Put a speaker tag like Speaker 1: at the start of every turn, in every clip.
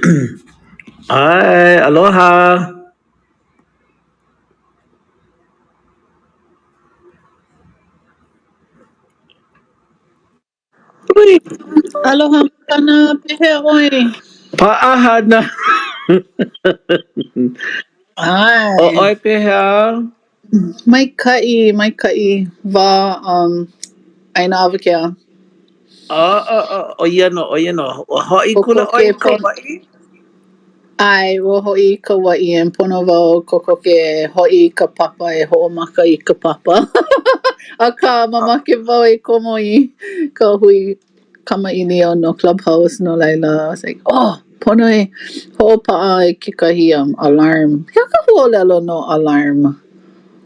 Speaker 1: ʻAe, aloha. Hui.
Speaker 2: Aloha Makana, pehea ʻoe?
Speaker 1: Paʻahana.
Speaker 2: ʻAe.
Speaker 1: ʻO ʻoe pehea?
Speaker 2: Maikaʻi, maikaʻi. Wā um ʻaina awakea.
Speaker 1: Oh, oh, oh, ʻo ia nō, ʻo ia nō. Ua hoʻi kula ʻoe
Speaker 2: Kokoke
Speaker 1: i
Speaker 2: pono.
Speaker 1: Kauaʻi?
Speaker 2: ʻAe, ua hoʻi i Kauaʻi and pono wau kokoke e hoʻi i ka papa e hoʻomaka i ka papa. Akā mamake wau e komo i ka hui kamaʻilio no Clubhouse no laila I was like, Oh, pono e hoʻopaʻa i kekahi um alarm. He aha ka huaʻōlelo no alarm?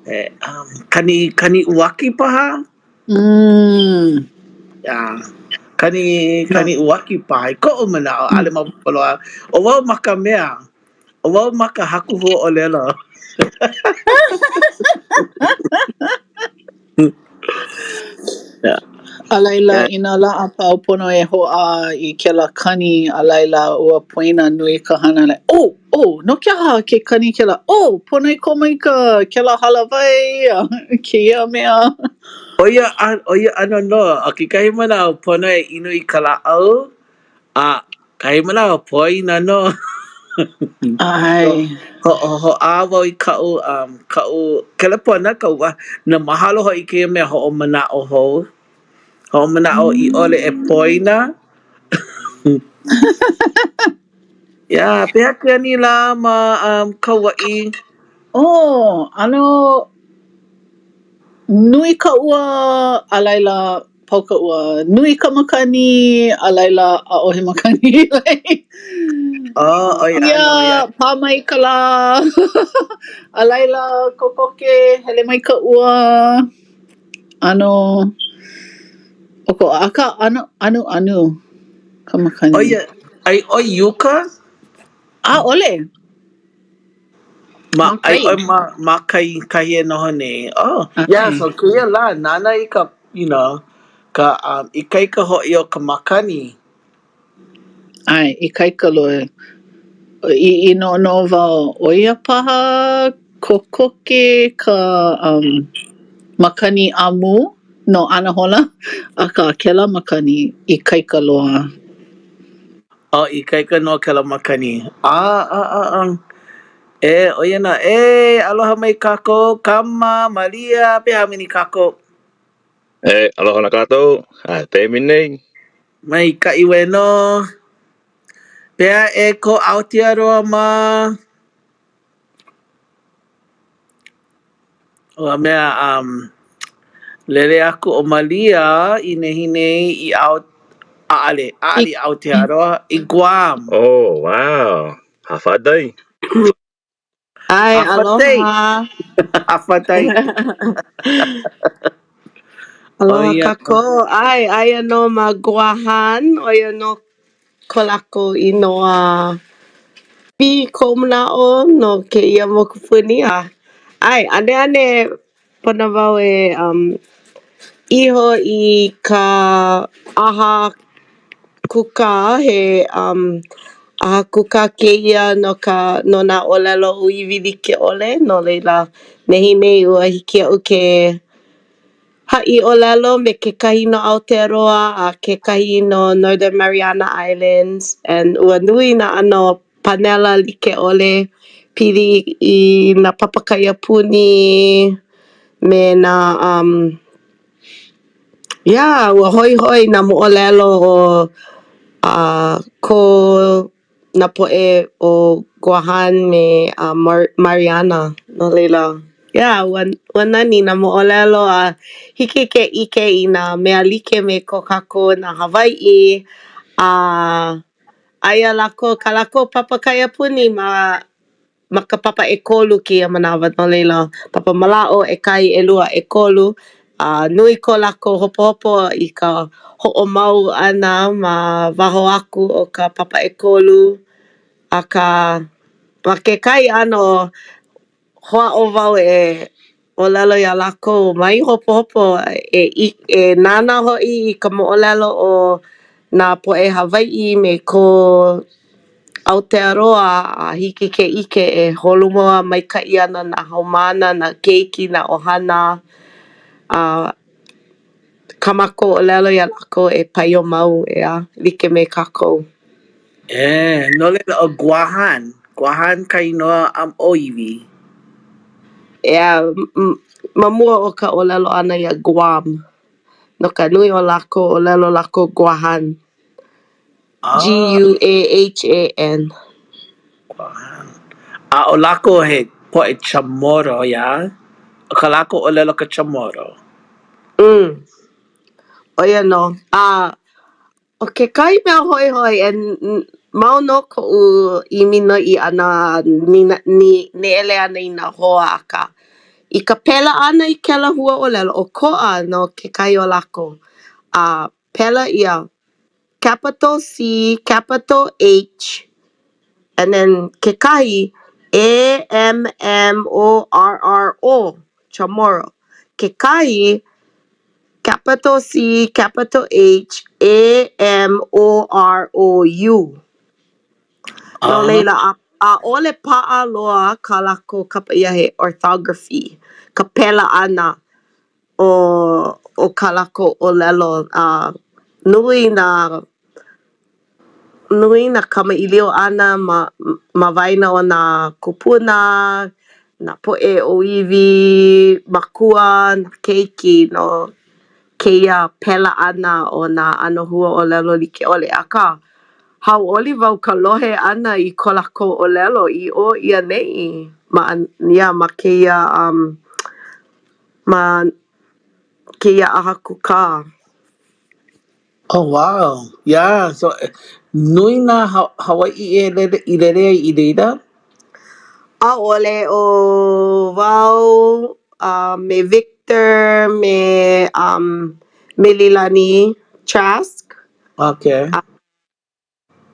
Speaker 1: E um kani kani uaki paha?
Speaker 2: Mm.
Speaker 1: Yeah. Kani kani uaki paha i koʻu manaʻo, ʻaʻole maopopo loa. ʻO wau ma ka mea, ʻo wau ma ka haku huaʻōlelo. Yeah.
Speaker 2: A laila, i nā lā a pau pono e hoʻā i kēlā kani, a laila ua poina nui ka hana like, Oh! Oh! No ke aha ke kani kēlā? Oh! Pono e komo i ka kēlā hālāwai a kēia mea.
Speaker 1: ʻO ia ʻo ia ʻano nō. ʻO kekahi manawa pono e inu i ka lāʻau, a kahi manawa poina nō.
Speaker 2: ʻAe.
Speaker 1: Hoʻā wau i kaʻu um kaʻu kelepona ka ua na mahalo hoʻi i kēia mea hoʻomanaʻo hou. Hoʻomanaʻo i ʻole e poina. Yeah, pehea ke anilā ma um Kauaʻi?
Speaker 2: Oh, ʻano nui ka ua, a laila pau ka ua. Nui ka makani, a laila ʻaʻohe makani. Like
Speaker 1: Oh, ʻo ia ʻano,
Speaker 2: Yeah,
Speaker 1: yeah.
Speaker 2: pā mai ka lā. A laila kokoke hele mai ka ua. ʻAno ʻokoʻa, akā ʻano anuanu ka
Speaker 1: ʻO
Speaker 2: makani.
Speaker 1: ia, ai ʻoe i uka?
Speaker 2: ʻAʻole.
Speaker 1: Ma
Speaker 2: Ma
Speaker 1: ai
Speaker 2: kai.
Speaker 1: ʻoe ma ma kai kahi e noho nei. Oh, yeah,
Speaker 2: ʻAe.
Speaker 1: so kēia lā nānā i ka you know, ka um ikaika hoʻi o ka makani.
Speaker 2: ʻAe, ikaika loa. I i noʻonoʻo wau, ʻo ia paha kokoke ka um makani ʻāmū no Anahola, akā kēlā makani ikaika loa.
Speaker 1: Oh, ikaika nō kēlā makani. Ah, ah, ah, ah. E, ʻo ia nō. E, aloha mai kākou, Kama, Malia, pehea mini kākou?
Speaker 3: E, aloha na kākou. A, pehea nei.
Speaker 1: Maikaʻi wale nō. Pehea e ko Aotearoa mā? Ua mea, um, lele aku ʻo Malia i nehinei i Ao-, ʻaʻale, ʻaʻale i Aotearoa, i Guam.
Speaker 3: Oh, wow. Hafatai.
Speaker 4: ʻAe,
Speaker 1: Hafatai.
Speaker 4: aloha.
Speaker 1: Hafatai. ʻO
Speaker 4: Aloha
Speaker 1: ia.
Speaker 4: kākou. ʻAe, aia nō ma Guahan, ʻo ia nō ko lākou inoa i koʻu manaʻo no kēia mokupuni a ʻae, ʻaneʻane pono wau e um iho i ka ʻaha kūkā he um ʻaha kūkā kēia no ka no nā ʻōlelo ʻŌiwi like ʻole no laila nehinei ua hiki iaʻu ke haʻi ʻōlelo me kekahi no Aotearoa a kekahi no Northern Mariana Islands and ua nui nā ʻano panela like ʻole pili i nā papa kaiapuni me nā um yeah ua hoihoi nā moʻolelo o uh ko nā poʻe o Guahan me Mariana. No laila, yeah, ua ua nani nā moʻolelo a hiki ke ʻike i nā mea like me ko kākou nā Hawaiʻi a aia lākou kā lākou papa kaiapuni ma ma ka papa ʻekolu kēia manawa no laila papa mālaaʻo ʻekahi, ʻelua, ʻekolu a nui ko lākou hopohopo i ka hoʻomau ʻana ma waho aku o ka papa ʻekolu akā ma kekahi ʻano hoʻāʻo wau e ʻōlelo iā lākou mai hopohopo e e nānā hoʻi i ka moʻolelo o nā poʻe Hawaiʻi me ko Aotearoa a hiki ke ʻike e holomua maikaʻi ana nā haumāna, nā keiki, nā ʻohana. A kā mākou ʻōlelo iā lākou e paio mau, ʻeā? Like me kākou.
Speaker 1: ʻE, no laila ʻo Guahan. Guahan ka inoa ʻōiwi.
Speaker 4: ʻEā, ma mua o ka ʻōlelo ʻana iā Guam. No ka nui o lākou, ʻōlelo lākou Guahan. G-U-A-H-A-N.
Speaker 1: Guahan. A ʻo lākou he poʻe Chamorro, iā? ʻO kā lākou ʻōlelo ka Chamorro.
Speaker 4: ʻO ia nō. A ʻo kekahi mea hoihoi e mau nō koʻu ʻimi noiʻi ʻana a nīele ʻana i nā hoa akā i ka pela ʻana i kēlā huaʻōlelo, ʻokoʻa nō kekahi o lākou. A pela ʻia capital C, capital H and then kekahi A-M-M-O-R-R-O, Chamorro. Kekahi capital C, capital H, A-M-O-R-O-U. No laila, ʻaʻole paʻa loa kā lākou kapa ʻia he orthography, ka pela ʻana o o kā lākou ʻōlelo. A nui nā nui nā kamaʻilio ʻana ma ma waena o nā kūpuna, nā poʻe ʻōiwi, mākua, nā keiki no kēia pela ʻana o nā ʻano huaʻōlelo like ʻole. Akā, hauʻoli wau ka lohe ʻana i ko lākou ʻōlelo i ʻō i ʻaneʻi ma yeah ma kēia um ma kēia ʻaha kūkā.
Speaker 1: Oh wow. Yeah, so nui nā Hawaiʻi e lele i lele ai i laila?
Speaker 4: ʻAʻole. ʻO wau a me Victor me um Mililani Trask.
Speaker 1: Okay.
Speaker 4: A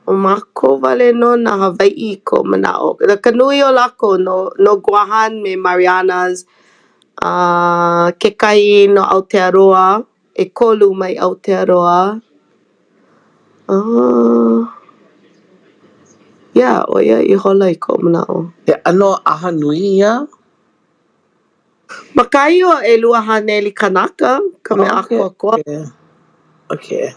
Speaker 4: ʻo mākou wale nō nā Hawaiʻi i koʻu manaʻo. No ka nui o lākou no no Guahan me Marianas. A kekahi no Aotearoa, ʻekolu mai Aotearoa. Yeah, ʻo ia ihola i koʻu manaʻo.
Speaker 1: He ʻano ʻaha nui ia?
Speaker 4: Ma kahi o 200 kanaka ka mea ʻākoakoa.
Speaker 1: Okay. Okay.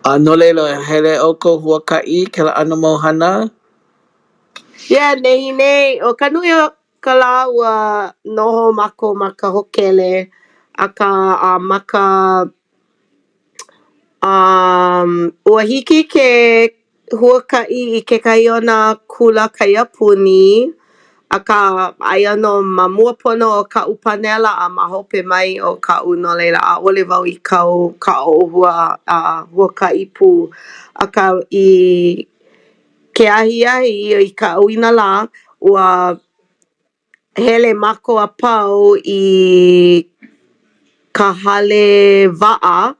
Speaker 1: A no laila, hele ʻoukou huakaʻi kēlā ʻano mau hana?
Speaker 4: Yeah, nehinei, ʻo ka nui o ka lā ua noho mākou ma ka hōkele akā a ma ka um ua hiki ke huakaʻi i kekahi o nā kula kaiapuni akā aia nō ma mua pono o kaʻu pānela a ma hope mai o kaʻu no laila ʻaʻole wau i kau kaʻa ʻōhua a huakaʻi pū. Akā i ke ahiahi i ka ʻauinalā ua hele mākou a pau i ka hale waʻa.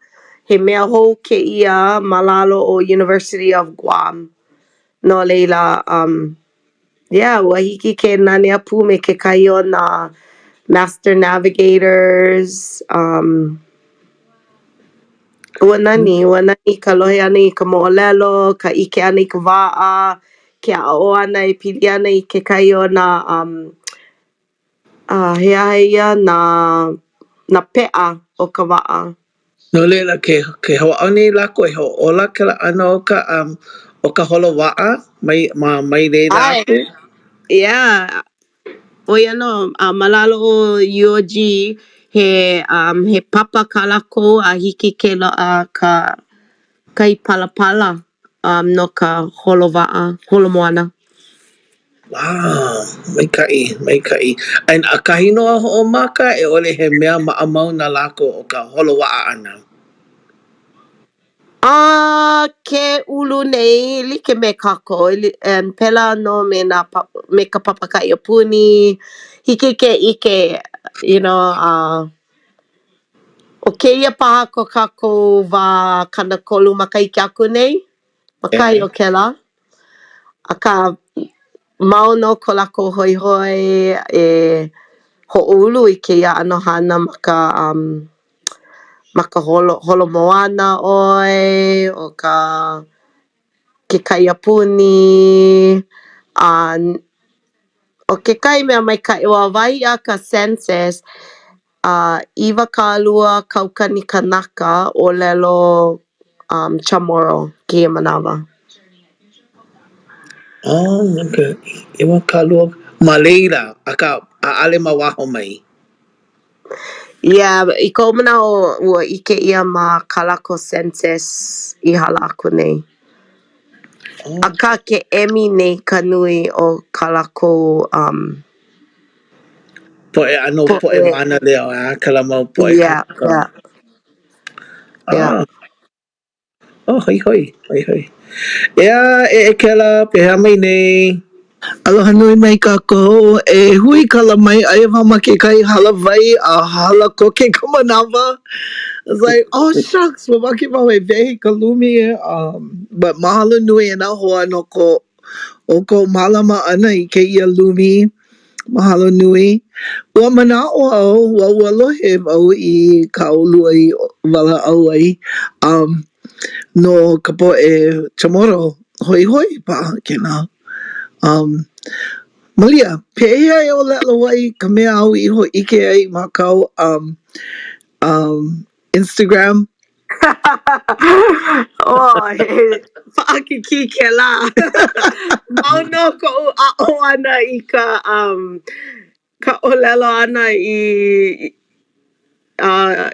Speaker 4: He mea hou kēia ma lalo o University of Guam. No laila um yeah ua hiki ke nanea pū me kekahi o nā master navigators um Ua nani, ua nani ka lohe ʻana i ka moʻolelo, ka ʻike ʻana i ka waʻa, ke aʻo ʻana e pili ana i kekahi o nā um he aha ia? Nā nā peʻa o ka waʻa.
Speaker 1: No laila, ke ke hoʻāʻo nei lākou e hoʻōla kēlā ʻano o ka um o ka holo waʻa mai ma mai laila
Speaker 4: ʻAe.
Speaker 1: aku?
Speaker 4: Yeah. ʻO ia nō, a ma lalo o UOG he um he papa kā lākou a hiki ke loaʻa ka kahi palapala um no ka holo waʻa, holo moana.
Speaker 1: Wow! Maikaʻi, maikaʻi. And ʻakahi nō a hoʻomaka a i ʻole he mea maʻamau na lākou ʻo ka holo waʻa ʻana?
Speaker 4: A ke ulu nei like me kākou and pēlā nō me nā papa me ka papa kaiapuni. Hiki ke ʻike you know a ʻo kēia paha ko kākou wā 30 makahiki aku nei? Ma kahi o kēlā. Akā, mau nō ko lākou hoihoi e hoʻoulu i kēia ʻano hana ma ka um ma ka holo holo moana ʻoe, ʻo ka ke kaiapuni a ʻo kekahi mea maikaʻi, ua wahi a ka census 20 kaukani kanaka ʻōlelo um Chamorro kēia manawa.
Speaker 1: Oh, okay. 20 ma leila, akā ʻaʻale ma waho mai.
Speaker 4: Yeah, i koʻu manaʻo ua ʻike ʻia ma kā lākou census i hala aku nei.
Speaker 1: Oh.
Speaker 4: Akā ke emi nei ka nui o kā lākou um
Speaker 1: Poʻe ʻano poʻe
Speaker 4: poʻe
Speaker 1: mānaleo, ʻeā? Kēlā mau poʻe
Speaker 4: Yeah,
Speaker 1: kānaka.
Speaker 4: yeah. Yeah.
Speaker 1: Ah. Oh, hoihoi, hoihoi. ʻEā, e ʻEkela, pehea mai nei? Aloha nui mai kākou. E huikala mai, aia wau ma kekahi hālāwai a hala koke ka manawa. I was like, oh shucks, mamake wau e wehe i ka lumi. Um, but mahalo nui e nā hoa no ko ʻoukou mālama ʻana i kēia lumi. Mahalo nui. Ua manaʻo au, ua ua lohe wau i kā ʻolua i walaʻau ai um no ka poʻe Chamorro, hoihoi paha kēnā. Um, malia, pehea e ʻōlelo ai ka mea āu i hōʻike ai ma kāu um um Instagram?
Speaker 4: Oh, he paʻakikī kēlā. Mau nō koʻu aʻo ʻana i ka um ka ʻōlelo ʻana i uh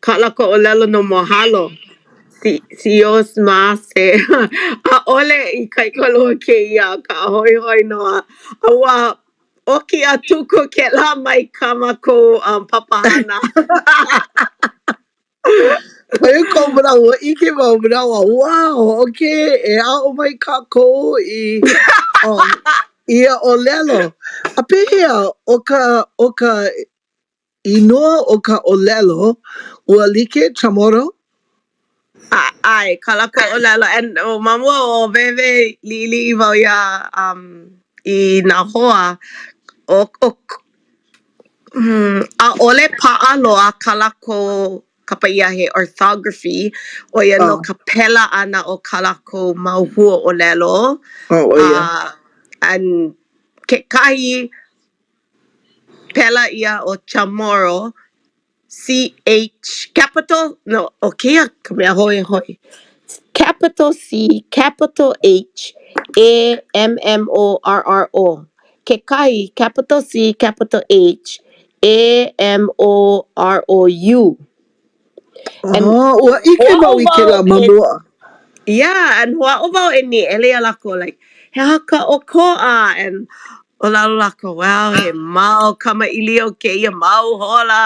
Speaker 4: kā lākou ʻōlelo no mahalo. Si sios maase. ʻAʻole ikaika loa kēia akā hoihoi nō a a ua ʻoki a tuku kēlā mai kā mākou um papahana.
Speaker 1: ʻO ia koʻu manaʻo, ua ʻike wau, manaʻo au, wow, okay, e aʻo mai kākou i um, ia ʻōlelo. A pehea, ʻo ka, ʻo ka inoa o ka ʻōlelo, ua like Chamorro?
Speaker 4: A, ʻae, kā lākou ʻōlelo, and oh, ma mua o wehewehe liʻiliʻi wau iā um, i nā hoa, ʻo, ʻo, Hmm, ʻaʻole paʻa loa kā lākou kapa ʻia he orthography, ʻo ia nō
Speaker 1: Oh.
Speaker 4: ka pela ʻana o kā lākou mau huaʻōlelo.
Speaker 1: Oh, ʻo ia.
Speaker 4: And kekahi pela ʻia ʻo Chamorro, C-H capital, no, ʻo kēia ka mea hoihoi. Capital C, capital H, A, M M O R R O. Kekahi, capital C, capital H, A, M O R O U. And
Speaker 1: Oh, ua ʻike
Speaker 4: hoʻāʻo
Speaker 1: wau i
Speaker 4: wau
Speaker 1: kēlā ma
Speaker 4: e
Speaker 1: mua.
Speaker 4: Yeah, and hoʻāʻo wau e nīele iā lākou like, he aha ka ʻokoʻa? And ʻōlelo lākou, well, he mau kamaʻilio kēia mau hola,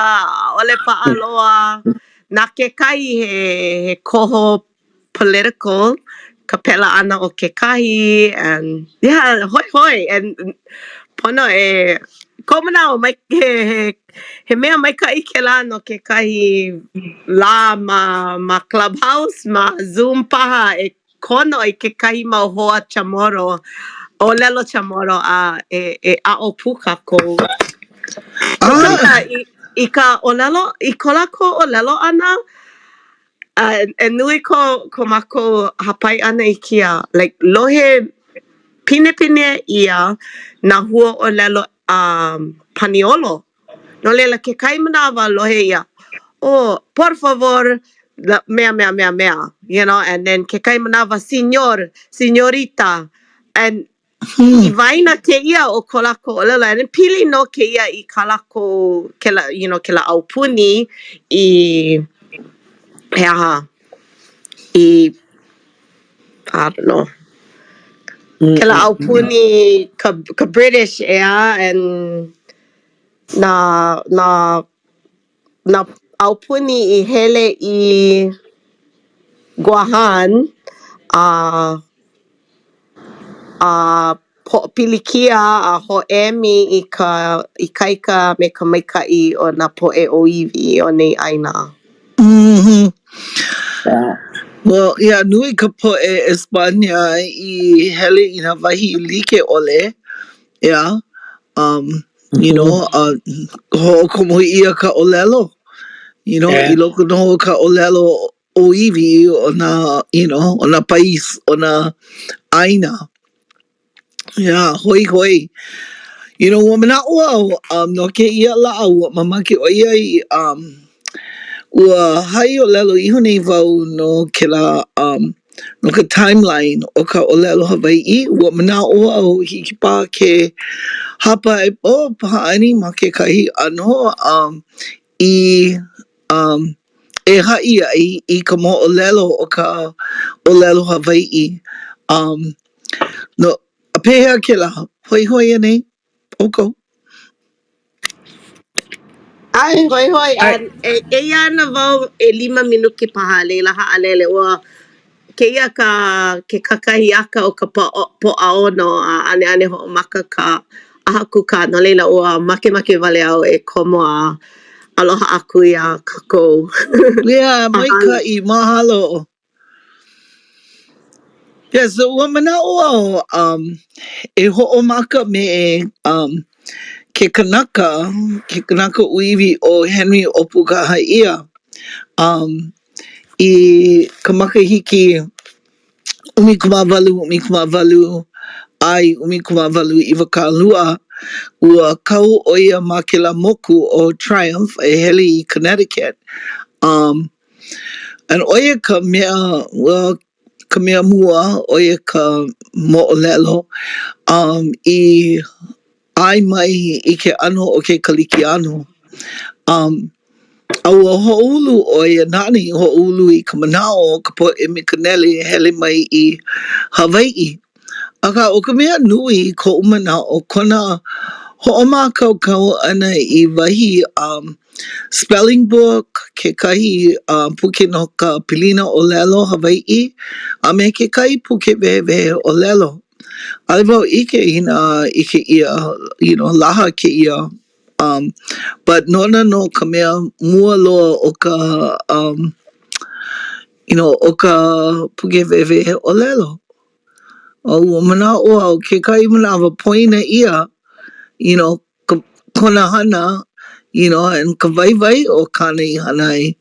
Speaker 4: ʻaʻole paʻa loa. Na kekahi he, he koho political ka pela ʻana o kekahi and yeah, hoihoi and pono e koʻu manaʻo mai he, he, he mea maikaʻi kēlā no kekahi lā ma, ma Clubhouse, ma Zoom paha e kono i kekahi mau hoa Chamorro, ʻōlelo Chamorro a e, e aʻo pū kākou. No ka
Speaker 1: Ah!
Speaker 4: mea, i, i ka ʻōlelo, i ko lākou ʻōlelo ʻana, a e nui ko, ko mākou hāpai ʻana i kēia, like, lohe pinepine ʻia nā huaʻōlelo um, Paniolo. No laila, kekahi manawa lohe ʻia, oh, por favor, mea, mea, mea, mea, you know, and then kekahi manawa, señor, señorita, and i waena kēia o ko lākou ʻōlelo, and pili nō kēia i kā lākou, kēlā, you know, kēlā aupuni i, he aha, i, I don't know, kēlā aupuni, ka, ka British, ʻeā, and nā, nā, nā aupuni i hele i Guahan a a hoʻopilikia a hoʻēmi i ka ikaika me ka maikaʻi o nā poʻe ʻōiwi o nei ʻāina.
Speaker 1: Mm-hmm. Well, yeah, nui ka poʻe ʻEspania i hele i nā wahi like ʻole, ʻeā? Um, you know, uh, hoʻokomo ʻia ka ʻōlelo, you know, i loko nō o ka ʻōlelo. ʻōiwi o nā, you know, o nā país, o nā ʻāina. Yeah, hoihoi. You know, ua manaʻo au um no kēia lā ua mamake ʻoiai um ua hai ʻōlelo iho nei wau no kēlā um no ka timeline o ka ʻōlelo Hawaiʻi. Ua manaʻo au hiki paha ke hāpai oh pāʻani ma kekahi ʻano um i um e haʻi ai i ka moʻolelo o ka ʻōlelo Hawaiʻi. Um no, a pehea kēlā? Hoihoi anei ʻoukou?
Speaker 4: ʻAe, hoihoi. A e, eia ana wau ʻelima minuke paha a laila haʻalele. Ua kēia ka ke kakahiaka o ka Pōʻaono a ʻaneʻane hoʻomaka ka ʻaha kūkā. No laila, ua makemake wale au e komo a aloha aku iā kākou.
Speaker 1: Yeah,
Speaker 4: Mahalo.
Speaker 1: maikaʻi. Mahalo. Yeah, so ua manaʻo au um, e hoʻomaka me um, ke kanaka, ke kanaka ʻŌiwi ʻo Henry ʻOpūkahaʻia um, i ka makahiki 1818 a i 1820, ua kau ʻo ia ma kēlā moku ʻo Triumph e hele i Connecticut. Um, and ʻo ia ka mea, well, ka mea mua, ʻo ia ka moʻolelo um i ʻae mai i ke ʻano o ke Kalikiano. Um, a ua hoʻoulu ʻo ia nāna i hoʻoulu i ka manaʻo o ka poʻe mikanele e hele mai i Hawaiʻi. Akā, ʻo ka mea nui i koʻu manaʻo, kona hoʻomākaukau ʻana i wahi um spelling book, kekahi um puke no ka pilina ʻōlelo Hawaiʻi, a me kekahi puke wehewehe ʻōlelo. ʻAʻole wau ʻike inā ʻike ʻia, you know, laha kēia um but nona nō ka mea mua loa o ka um you know, o ka puke wehewehe ʻōlelo. A ua manaʻo au kekahi manawa poina ʻia, you know, kona hana, you know, and ka waiwai o kāna i hana ai.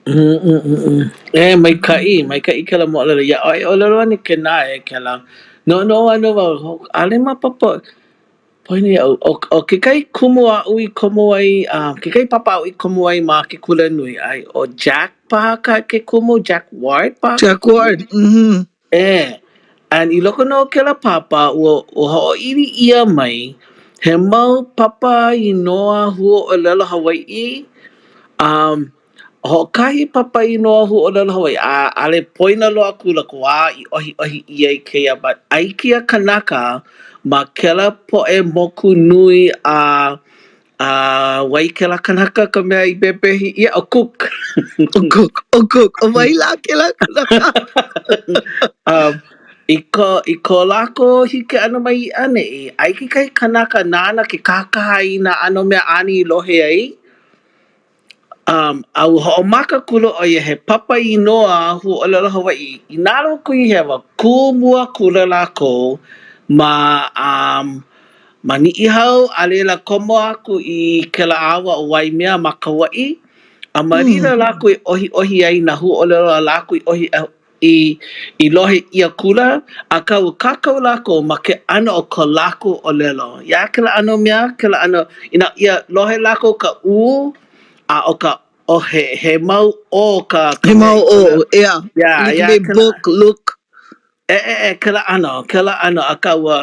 Speaker 5: E maikaʻi, maikaʻi kēlā moʻolelo. Iā ʻoe e ʻōlelo ana kēnā e kēlā. Noʻonoʻo ana wau, ʻaʻole maopopo. Poina iaʻu, ʻo ʻo kekahi kumu aʻu i komo ai, uh, kekahi papa aʻu i komo ai ma ke kulanui, ʻae, ʻo Jack paha ka ke kumu, Jack Ward paha ke
Speaker 1: Jack
Speaker 5: kumu?
Speaker 1: Ward, mm-hmm.
Speaker 5: ʻE, and i loko nō o kēlā papa, ua ua hoʻoili ʻia mai he mau papa inoa huaʻōlelo Hawaiʻi. Um, hoʻokahi papa inoa huaʻōlelo Hawaiʻi, a ʻaʻole poina loa akula ka wā i ʻohiʻohi ʻia ai kēia, but aia kēia kanaka ma kēlā poʻe moku nui a A wai kēlā kanaka ka mea i pepehi ʻia? ʻO Cook.
Speaker 1: ʻO Cook, ʻo Cook. ʻO wai lā kēlā kanaka?
Speaker 5: um, i ko, i ko lākou hiki ʻana mai i ʻaneʻi, aia kekahi kanaka nāna ke kahakaha i nā ʻano mea āna i lohe ai. Um, a ua hoʻomaka akula ʻo ia he papa inoa huaʻōlelo Hawaiʻi. Inā ʻaʻole wau kuhi hewa, kū mua akula lākou ma um, ma Niʻihau, a laila komo aku i kēlā awa o Waimea ma Kauaʻi, a ma laila lākou i ʻohiʻohi ai nā huaʻōlelo a lākou i ʻohi i i lohe ʻia akula, akā ua kākau lākou ma ke ʻano o ko lākou ʻōlelo. Iā kēlā ʻano mea, kēlā ʻano, inā ia lohe lākou ka ʻū, a ʻo ka ʻo he, he mau ʻō ka, ka
Speaker 1: He
Speaker 5: mea
Speaker 1: mau
Speaker 5: i
Speaker 1: ʻō, yeah.
Speaker 5: Yeah,
Speaker 1: Like
Speaker 5: yeah,
Speaker 1: me
Speaker 5: kēlā.
Speaker 1: book, look.
Speaker 5: ʻE, ʻe, ʻe, kēlā ʻano, kēlā ʻano, akā ua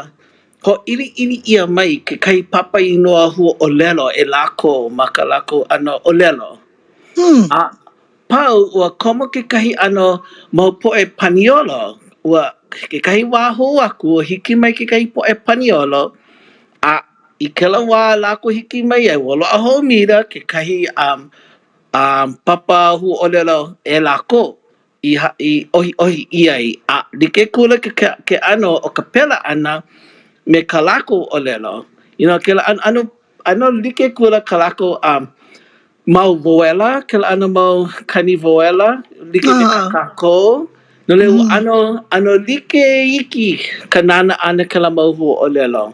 Speaker 5: hōʻiliʻili ʻia mai kekahi papa inoa huaʻōlelo e lākou ma kā lākou ʻano ʻōlelo. A pau, ua komo kekahi ʻano mau poʻe Paniolo. Ua kekahi wā hou aku, ua hiki mai kekahi poʻe Paniolo, a i kēlā wā lākou hiki mai ai, ua loaʻa hou maila kekahi um, um, papa huaʻōlelo e lākou i, i ʻohiʻohi ʻia ai. A like kula ke, ke, ke ʻano o ka pela ʻana me kā lākou ʻōlelo. You know, kēlā ʻano, ʻano, ʻano like kula kā lākou um, mau woela, kēlā ʻano mau kani woela, like me kā kākou. No laila, ua ʻano, ʻano like iki ka nānā ʻana kēlā mau huaʻōlelo.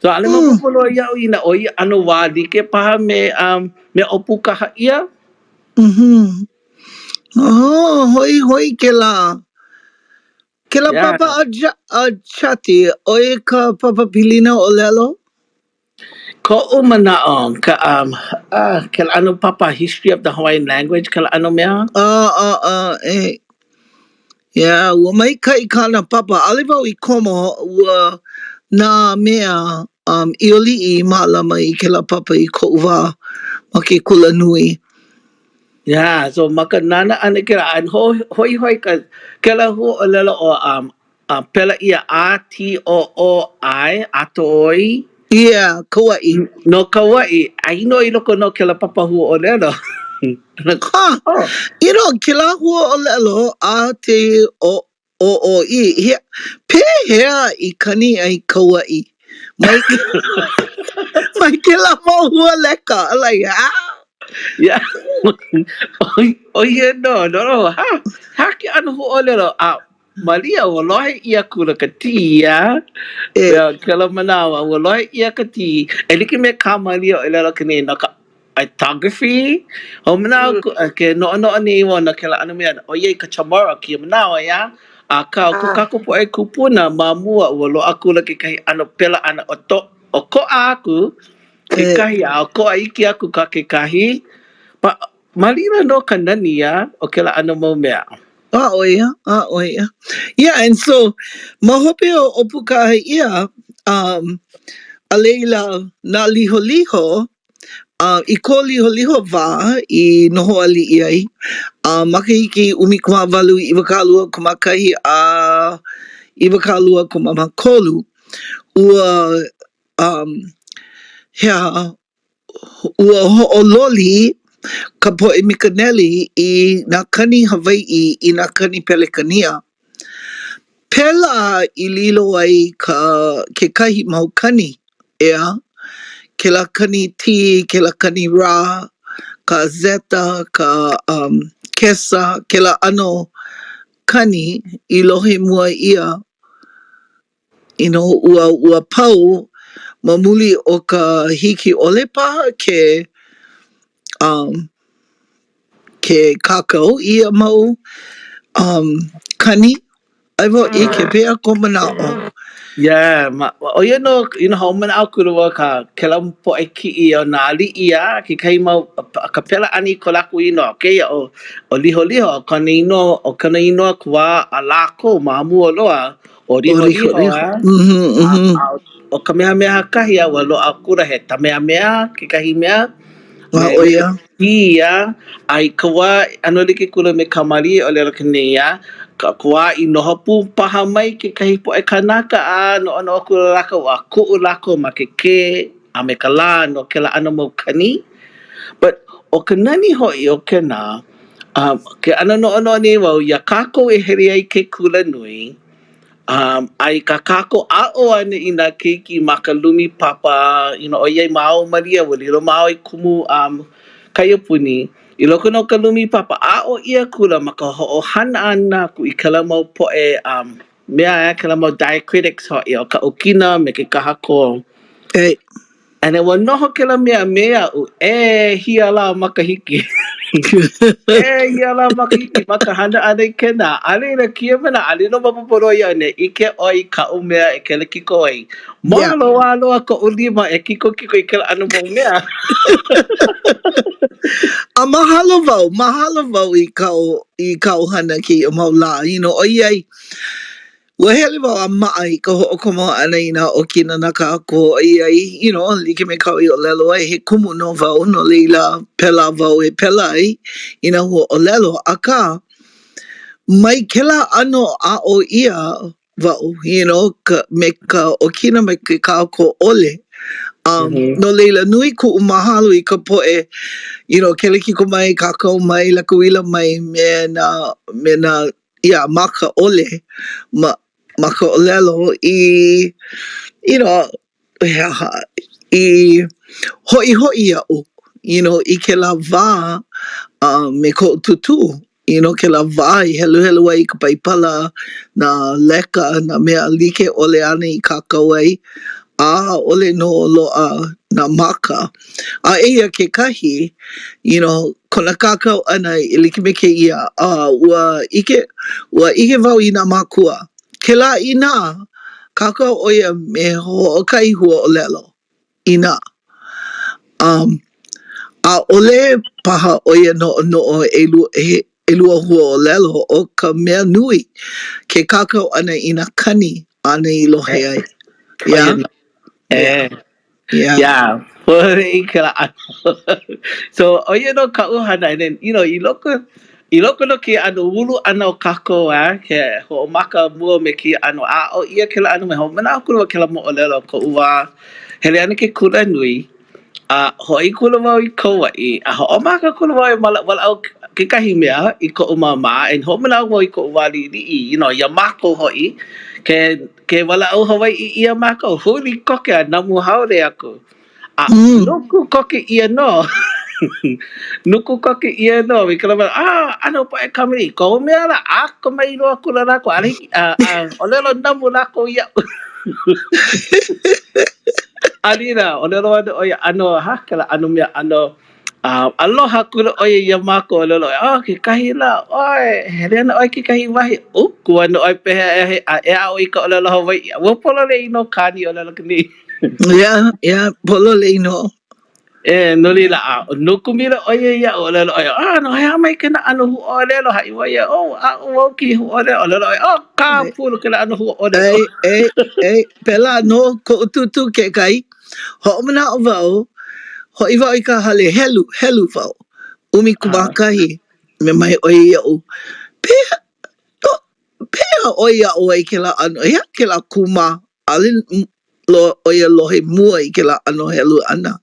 Speaker 5: So, ʻaʻole maopopo loa iaʻu inā ʻo ia ʻano wā like paha me, um, me ʻŌpūkahaʻia.
Speaker 1: Mm-hmm. Oh, hoihoi kēlā. Kēlā papa a, a Chatty, ʻo ia ka papa pilina ʻōlelo?
Speaker 5: Koʻu manaʻo, ka, um, uh, kēlā ʻano papa History of the Hawaiian Language, kēlā ʻano mea?
Speaker 1: Uh, uh, uh, eh. Yeah, ua maikaʻi kāna papa. ʻAʻole wau i komo, ua nā mea um, ʻIoliʻi i mālama i kēlā papa i koʻu wā ma ke kula nui.
Speaker 5: Yeah, so ma ka nānā ʻana i kēlā, and ho, hoihoi ka, kēlā huaʻōlelo ʻo um, A pela ʻia A-T-O-O-I, Atooi.
Speaker 1: Yeah, Kauaʻi.
Speaker 5: No Kauaʻi, aia nō i loko nō kēlā papa huaʻōlelo.
Speaker 1: Huh. Oh. You know, kēlā huaʻōlelo A-T-O-O-I, he, pehea i kani ai Kauaʻi? Mai, mai kēlā mau hualeka. Like, ah?
Speaker 5: Yeah. ʻO ia nō, no, no, ha, ha ke ʻano huaʻōlelo, a Malia, ua lohe ʻia akula ka T, yeah? E. Yeah, kēlā manawa, ua lohe ʻia ka T. E like me kā Malia ʻōlelo aku nei no ka orthography, hoʻomanaʻo aku, mm. ke noʻonoʻo nei wau no kēlā ʻano mea, ʻoiai ka Chamorro kēia manawa, yeah? Akā, o ko ah. kākou poʻe kūpuna ma mua, ua loaʻa akula kekahi ʻano pela ʻana o to, ʻokoʻa aku kekahi, a ʻokoʻa iki aku kā kekahi. Pa, Malia nō ka nani, yeah, o kēlā ʻano mau mea.
Speaker 1: A ʻo ia, a ʻo ia. Yeah, and so, ma hope o ʻOpukāiʻia, um, a laila, nā Liholiho, uh, i ko Liholiho wā i noho aliʻi ai, a makahiki 18 21 a 23, ua, um, he aha, Ua hoʻololi ka poʻe mikanele i nā kani Hawaiʻi i nā kani Pelekania. Pēlā i lilo ai ka kekahi mau kani, ʻeā? Kēlā kani T, kēlā kani Rā, ka Zeta, ka um, Kesa, kēlā ʻano kani i lohe mua ʻia You know, ua, ua pau ma muli o ka hiki ʻole paha ke, um, ke kākau i ia mau um, kani. ʻAʻole wau ʻike, pehea kou manaʻo?
Speaker 5: Yeah, ma, ʻo ia nō, you know, hoʻomanaʻo akula wau ka kēlā poʻe kiʻi o nā aliʻi a kekahi mau, ka pela ʻana i ko lākou inoa. Kēia ʻo, ʻo Liholiho, kona inoa, ʻo kona inoa ka wā a lākou ma mua loa, ʻo Liholiho, a, a ʻo Kamehameha kahi a ua loaʻa akula he Tameamea kekahi mea.
Speaker 1: A ʻo ia.
Speaker 5: Ia, a i ka wā, ʻano like kula me kā Malia i ʻōlelo aku nei, a ka wā i noho pū paha mai kekahi poʻe kānaka a noʻonoʻo akula lākou a kuʻu lākou ma ke Kē a me ka Lā no kēlā ʻano mau kani. But ʻo ka nani hoʻi o kēnā, um, ke ʻano noʻonoʻo nei wau iā kākou e hele ai ke kula nui, um, a i kā kākou aʻo ʻana i nā keiki ma ka lumi papa, you know, ʻoiai māua ʻo Malia, ua lilo māua i kumu um, kaiapuni, i loko nō o ka lumi papa, aʻo ʻia akula ma ka hoʻohana ʻana aku i kēlā mau poʻe um, mea, kēlā mau diacritics hoʻi, ʻo ka ʻokina me ke kahakō.
Speaker 1: Hey.
Speaker 5: And then ua noho kēlā mea me aʻu ʻehia lā makahiki. ʻEhia lā makahiki ma ka hana ʻana i kēnā. A laila kēia manawa, ʻaʻole nō maopopo loa iaʻu inā ʻike ʻoe i kaʻu mea e kelekiko ai. Māloa loa koʻu lima e kikokiko i kēlā ʻano mau mea.
Speaker 1: A mahalo wau, mahalo wau i kāu, i kāu hana kēia mau lā, you know, ʻoiai, Ua hele wau a maʻa i ka hoʻokomo ʻana i nā ʻokina na kākou ʻoiai, you know, like me kāu i ʻōlelo ai, he kumu nō wau, no laila, pēlā wau e pela ai i nā huaʻōlelo. Akā, mai kēlā ʻano aʻo ʻia wau, you know, ka, me ka ʻokina me ke kahakō ʻole. Um, mm -hmm. No laila, nui kuʻu mahalo i ka poʻe, you know, kelekiko mai, kākau mai, leka uila mai me nā, me nā yeah, maka ʻole ma, ma ka ʻōlelo i, you know, he aha, i hoʻihoʻi iaʻu, you know, i kēlā wā uh, me koʻu tūtū, you know, kēlā wā i heluhelu ai i ka Paipala, nā leka, nā mea like ʻole āna i kākau ai, a ʻaʻole nō loaʻa nā maka. A eia kekahi, you know, kona kākau ʻana e like me kēia, a ua ʻike, ua ʻike wau i nā mākua. Kēlā inā, kākau ʻo ia me hoʻokahi huaʻōlelo, inā. Um, ʻaʻole paha ʻo ia noʻonoʻo ʻelua, he ʻelua huaʻōlelo, ʻo ka mea nui ke kākau ʻana i nā kani āna i lohe ai. Yeah.
Speaker 5: Yeah.
Speaker 1: Yeah.
Speaker 5: Yeah. I kēlā ʻano. So, ʻo ia nō kaʻu hana. And then, you know, i loko, i loko nō kēia ʻano ulu ʻana o kākou, a, ke hoʻomaka mua me kēia ʻano aʻo ʻia kēlā ʻano mea. Hoʻomanaʻo akula wau kēlā moʻolelo koʻu wā hele ana i ke kulanui, a hoʻi akula wau i Kauaʻi, a hoʻomaka akula wau e walaʻau kekahi mea i koʻu māmā, and hoʻomanaʻo wau i koʻu wā liʻiliʻi, you know, iā mākou hoʻi, ke ke walaʻau Hawaiʻi ʻia mākou, huli koke a namu haole aku. A
Speaker 1: Mm.
Speaker 5: nuku koke ʻia nō. Nuku koke ʻia nō. I kēlā mea, ah, ʻano poʻe kamaliʻi, kohu mea lā, akamai loa akula lākou. ʻAʻole hiki, a, a, ʻōlelo namu lākou iaʻu. A laila, ʻōlelo ana ʻo ia, ʻano, ha, kēlā ʻano mea, ʻano, a, aloha akula ʻo ia iā mākou, ʻōlelo ʻo ia, oh, kekahi lā, ʻoe, hele ana ʻoe kekahi wahi, uku ana ʻoe pehea e, a e aʻo i ka ʻōlelo Hawaiʻi. Ua pololei nō kāna i ʻōlelo aku nei.
Speaker 1: Yeah, yeah, pololei nō.
Speaker 5: E, no laila, a nuku maila ʻo ia iaʻu, ʻōlelo ʻo ia, ah, no hea mai kēnā ʻano huaʻōlelo, haʻi wau ia, oh, aʻo wau kēia huaʻōlelo, ʻōlelo ʻo ia, oh, kāpulu kēlā ʻano huaʻōlelo.
Speaker 1: ʻAe, ʻae, ʻae, pēlā nō koʻu tūtū kekahi. Hoʻomanaʻo wau, hoʻi wau i ka hale, helu, helu wau, 11, mea mai ʻo ia iaʻu, pehea, pehea ʻoe i aʻo ai kēlā ʻano, he aha kēlā kūmā? ʻAʻole loa ʻo ia lohe mua i kēlā ʻano helu ʻana.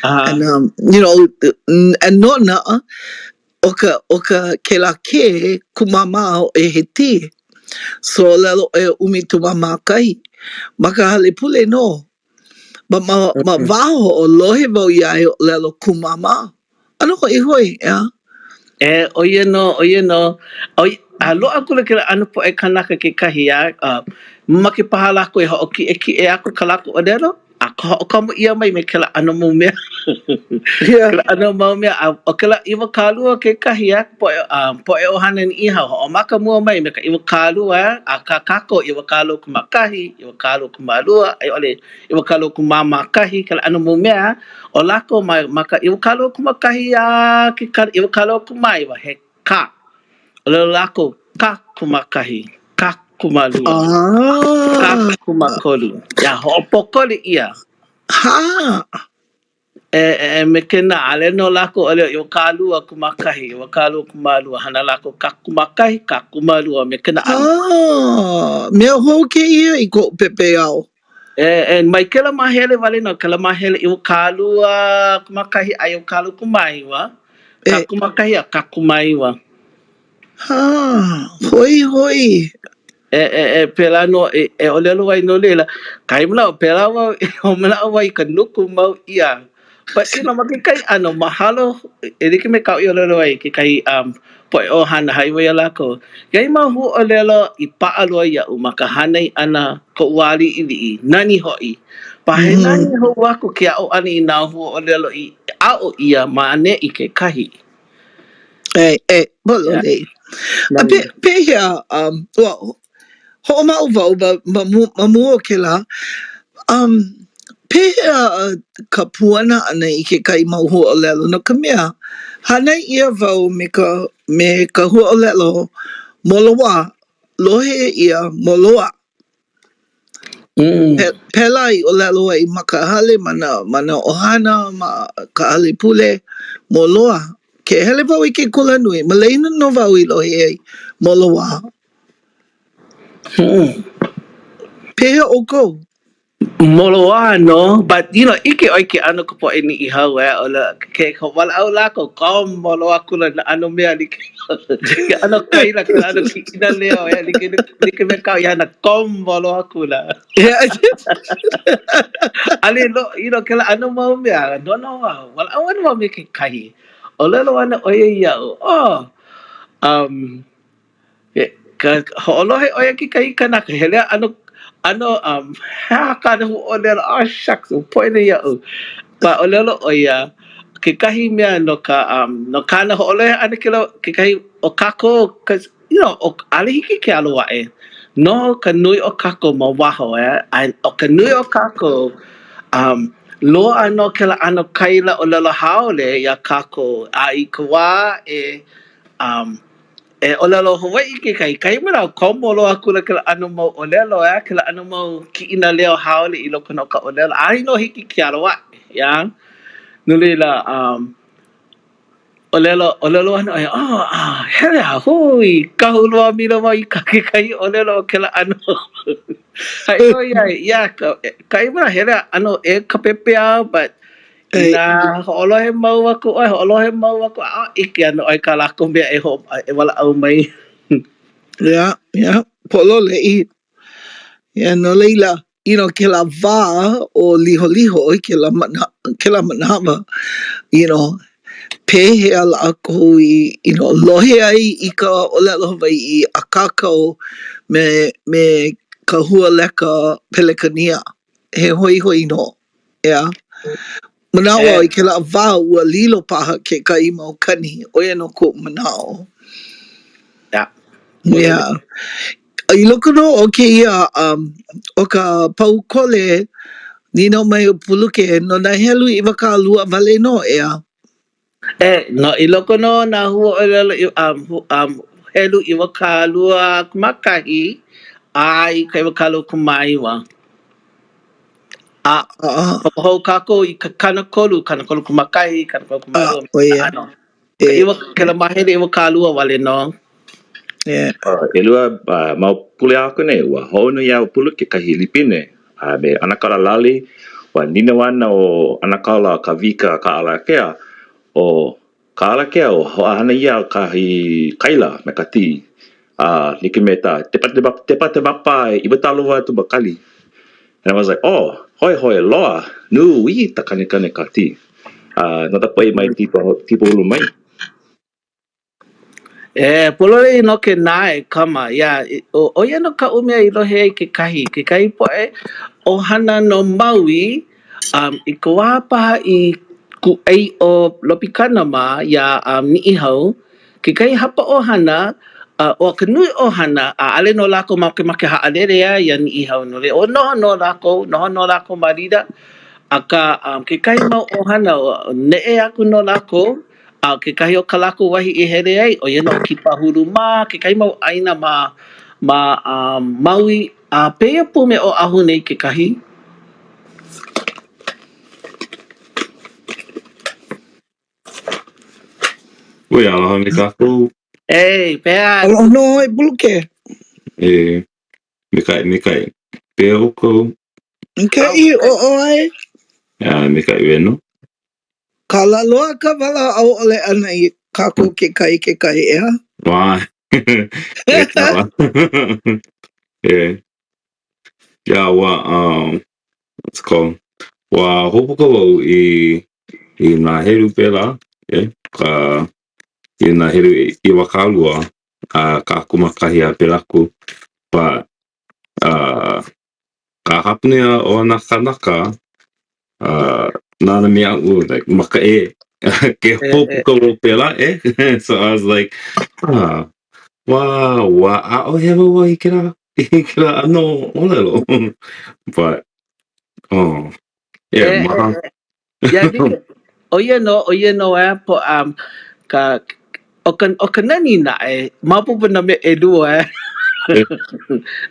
Speaker 1: And, um, you know, and nona, ʻo ka, ʻo ka, kēlā ke kumamā ʻo he ti. So, ʻōlelo ʻo ia ʻumikūmāmākahi. Ma ka hale pule nō. Ma, ma, ma waho, lohe wau iā ia ʻōlelo kumamā. ʻAno hoihoi, ʻeā?
Speaker 5: E, ʻo ia nō, ʻo ia nō. ʻO ia, a loaʻa akula kēlā ʻano poʻe kanaka kekahi, a, a mamake paha lākou e hoʻokiʻekiʻe aku ka lākou ʻōlelo, a ka hoʻokomo ʻia mai me kēlā ʻano mau mea.
Speaker 1: Yeah.
Speaker 5: Kēlā ʻano mau mea, a ʻo kēlā 20 kekahi, a, poʻe, a, poʻe ʻohana Niʻihau, hoʻomaka mua mai me ka 20, a kā kākou 21, 22, a i ʻole 21, kēlā ʻano mau mea, ʻO lākou ma, ma ka 21 a ke 29, he ka. ʻŌlelo lākou, ka kūmākahi, ka kūmālua, ka
Speaker 1: Ah.
Speaker 5: kūmākolu. Ia, hoʻopōkole ʻia.
Speaker 1: Ha.
Speaker 5: E, e, me kēnā, ʻaʻole nō lākou ʻōlelo 20 kūmākahi, 20 kūmālua, hana lākou ka kūmākahi, ka kūmālua, me kēnā ʻano.
Speaker 1: Ah, mea hou kēia i koʻu pepeiao.
Speaker 5: E, e, mai kēlā māhele wale nō, kēlā māhele 20 kūmākahi a 29, ka
Speaker 1: E.
Speaker 5: kūmākahi a ka kūmāiwa.
Speaker 1: Ha, hoihoi.
Speaker 5: E, e, e, pēlā nō e, e ʻōlelo ai no laila, kahi manawa, pēlā wau, hoʻomanaʻo wau i ka nuku mau ʻia. But, you know, ma kekahi ʻano, mahalo, e like me kaʻu i ʻōlelo ai, kekahi um, poʻe ʻohana, haʻi wau iā lākou, kekahi mau huaʻōlelo i paʻa loa iaʻu ma ka hānai ʻana koʻu wā liʻiliʻi, nani hoʻi. But he nani hou aku ke aʻo ʻana i nā huaʻōlelo i aʻo ʻia ma ʻaneʻi kekahi.
Speaker 1: ʻAe, ʻae, pololei. A
Speaker 5: Nani.
Speaker 1: pe, pehea, um, well, Hoʻomau wau ma, ma, ma mua o kēlā, um, pehea ka puana ʻana i kekahi mau huaʻōlelo? No ka mea, hānai ʻia wau me ka, me ka huaʻōlelo moloā, lohe ʻia moloa.
Speaker 5: Mm.
Speaker 1: Pe, pēlā i ʻōlelo ai ma ka hale, ma nā, ma nā ʻohana, ma ka hale pule, moloa. Ke hele wau i ke kulanui, ma laila nō wau i lohe ai, moloā.
Speaker 5: Hmm.
Speaker 1: Pehea ʻoukou?
Speaker 5: Moloā nō, but you know, ʻike ʻoe ke ʻano ka poʻe Niʻihau eh, ʻo la, ke walaʻau lākou, komo loa akula nā ʻano mea like, ke ʻano kaila, ke ʻano kiʻina leo, eh, like, like me kāu i hana, komo loa akula. ʻAʻole no, you know, kēlā ʻano mau mea, noʻonoʻo wau, walaʻau ana wau me kekahi, ʻōlelo ana ʻo ia iaʻu, oh, um, Ka hoʻolohe ʻo ia kekahi kanaka, hele a ʻano, ʻano, um, he aha kāna huaʻōlelo? Oh, shucks, ua poina iaʻu. But ʻōlelo ʻo ia, kekahi mea no ka um, no kāna hoʻolohe ʻana kēlā kekahi o kākou cause you know ʻo ʻaʻole hiki ke alo aʻe no ka nui o kākou ma waho eh a ʻo ka nui o kākou um, loaʻa nō kēlā ʻano kaila ʻōlelo haole iā kākou a i ka wā e um, e ʻōlelo Hawaiʻi kekahi, kahi manawa komo loa akula kēlā ʻano mau ʻōlelo, ʻeā, kēlā ʻano mau kiʻina leo haole i loko nō o ka ʻōlelo, ʻaʻole nō hiki ke alo aʻe, yeah. No laila, um, ʻōlelo, ʻōlelo ana ʻo ia, oh, ah, hele a hui, kahulua mila wau i kā kekahi ʻōlelo o kēlā ʻano. Haʻi nō ia, yeah, ka, kahi manawa hele a ʻano ʻē ka pepeiao, but Inā hoʻolohe mau aku ʻoe, hoʻolohe mau aku, a ʻike ana ʻoe kā lākou mea e hoʻo, e walaʻau mai.
Speaker 1: Yeah, yeah, pololei. Yeah, no laila, you know, kēlā wā o Liholiho i kēlā mana, kēlā manawa, you know, pehea lākou i, you know, lohe ai i ka ʻōlelo Hawaiʻi a kākau me, me ka hualeka Pelekania. He hoihoi nō. ʻEā. Manaʻo au i kēlā wā ua lilo paha kekahi mau kani, ʻo ia nō koʻu manaʻo.
Speaker 5: Yeah.
Speaker 1: Yeah. I loko nō o kēia um, ʻo ka paukole, nīnau mai ʻo Puluke, no nā helu 20 wale nō, ʻeā?
Speaker 5: E, no, i loko nō o nā huaʻōlelo i, um, hu, um, helu 21 a i ka 29. A komo hou kākou i ka 30, 31, 32,
Speaker 1: ʻo ia.
Speaker 5: ʻano. Ka iwa, kēlā māhele 20 wale nō.
Speaker 1: Yeah.
Speaker 3: ʻElua mau pule aku nei, ua hoʻouna iā Puluke kahi lipine a me ʻAnakala Lali. Ua nīnau ana ʻo ʻAnakala Kawika Kaʻalakea, ʻo Kaʻalakea, ua hoʻohana ʻia kahi kaila me ka tī, a like me ta Tepatebapa 20 tubakali. And I was like, oh, hoihoi loa, nui ta kanikani ka tī. A no ka poʻe mai Kīpahulu mai.
Speaker 5: E, pololei nō kēnā e Kama, yeah, ʻo ia nō kaʻu mea i lohe ai kekahi, kekahi poʻe ʻohana no Maui, um, i ka wā paha i kūʻai ʻo Lopikana mā iā um, Niʻihau, kekahi hapa ʻohana, uh, ʻo ka nui ʻohana, ʻaʻole nō lākou makemake haʻalele a iā Niʻihau no laila, ʻo noho nō lākou, noho nō lākou ma laila, akā um, kekahi mau ʻohana, neʻe aku nō lākou, A kekahi o kā lākou wahi i hele ai, ʻo ia nō Kīpahulu mā, kekahi mau ʻāina ma ma um, Maui, a pēia pū me Oʻahu nei kekahi.
Speaker 6: Ui, aloha mai kākou.
Speaker 5: Ei, pehea?
Speaker 1: Aloha nō e Puluke.
Speaker 6: E, maikaʻi, maikaʻi. Pehea ʻoukou?
Speaker 1: Maikaʻi, ʻo ʻoe?
Speaker 6: A, maikaʻi wale nō.
Speaker 1: Kala loa ka walaʻau ʻole ʻana i kākou kekahi i kekahi, ʻeā?
Speaker 6: Wā, e kala. E. Yeah, ua, um, what's it called? Ua hoʻopuka wau i, i nā helu pēlā, e, ka, i nā helu 20, a kakūmākahi a pēlā aku. But, uh, ka hapanui o nā kānaka, uh, nānā mai iaʻu, like, makaʻe, ke hoʻopuka wau pēlā, e? So I was like, ah, ua, ua ʻaʻohe wau i kēlā, i kēlā ʻano ʻōlelo. But, oh, yeah,
Speaker 5: ma. Yeah, ʻo ia nō, ʻo ia nō e, po, um, ka, ʻo ka, ʻo ka nani naʻe, maopopo nā mea ʻelua e.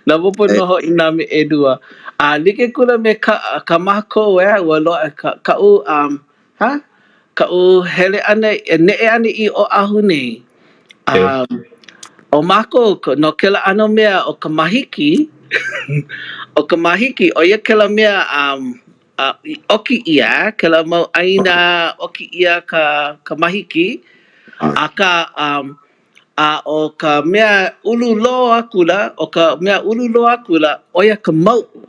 Speaker 5: Maopopo nō hoʻi nā mea ʻelua. A like kula me ka, ka mākou e, ua loaʻa ka, kaʻu, um, ha? Kaʻu hele ʻana, neʻe ʻana i Oʻahu nei. Um, ʻo mākou, no kēlā ʻano mea ʻo ka mahiki, ʻo ka mahiki, ʻo ia kēlā mea, um, a i ʻoki ʻia kēlā mau ʻāina, ʻoki ʻia ka ka mahiki, akā um, a ʻo ka mea ulu loa akula, ʻo ka mea ulu loa akula, ʻo ia ka mauʻu.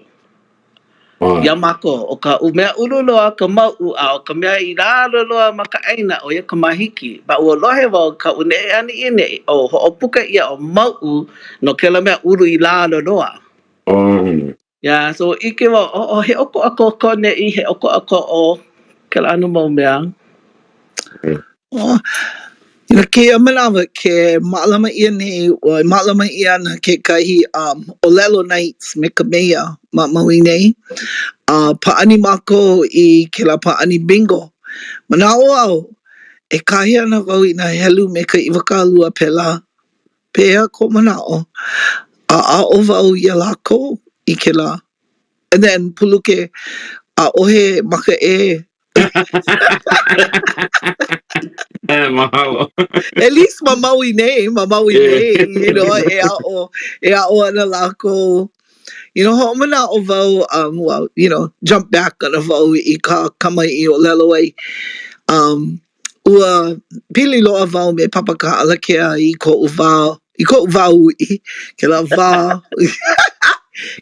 Speaker 5: Iā mākou, ʻo ka mea ulu loa ka mauʻu, a ʻo ka mea i lalo loa ma ka ʻāina, ʻo ia ka mahiki. But ua lohe wau kaʻu neʻe ʻana i ʻaneʻi, ʻo hoʻopuka ʻia ʻo mauʻu no kēlā mea ulu i lalo loa.
Speaker 6: Oh.
Speaker 5: Yeah, so ʻike wau, oh, oh, he ʻokoʻa ko ko ʻaneʻi, he ʻokoʻa ko ʻō, kēlā ʻano mau mea.
Speaker 1: Oh, I kēia manawa, ke mālama ʻia nei, ua mālama ʻia ana kekahi um, ʻōlelo nights me ka meia ma Maui nei. A pāʻani mākou i kēlā pāʻani bingo. Manaʻo au, e kāhea ana wau i nā helu me ka 20 pēlā. Pehea kou manaʻo? A aʻo wau iā lākou i kēlā. And then, puluke, ʻaʻohe maka ʻē.
Speaker 6: Eh, mahalo.
Speaker 1: At least ma Maui nei, ma Maui nei, you know, e aʻo, e aʻo ana lākou. You know, hoʻomanaʻo wau, um, well, you know, jump back ana wau i kā Kama i ʻōlelo ai. Um, ua pili loa wau me Papa Kaʻalakea i koʻu wā, i koʻu wā uʻi, kēlā wā,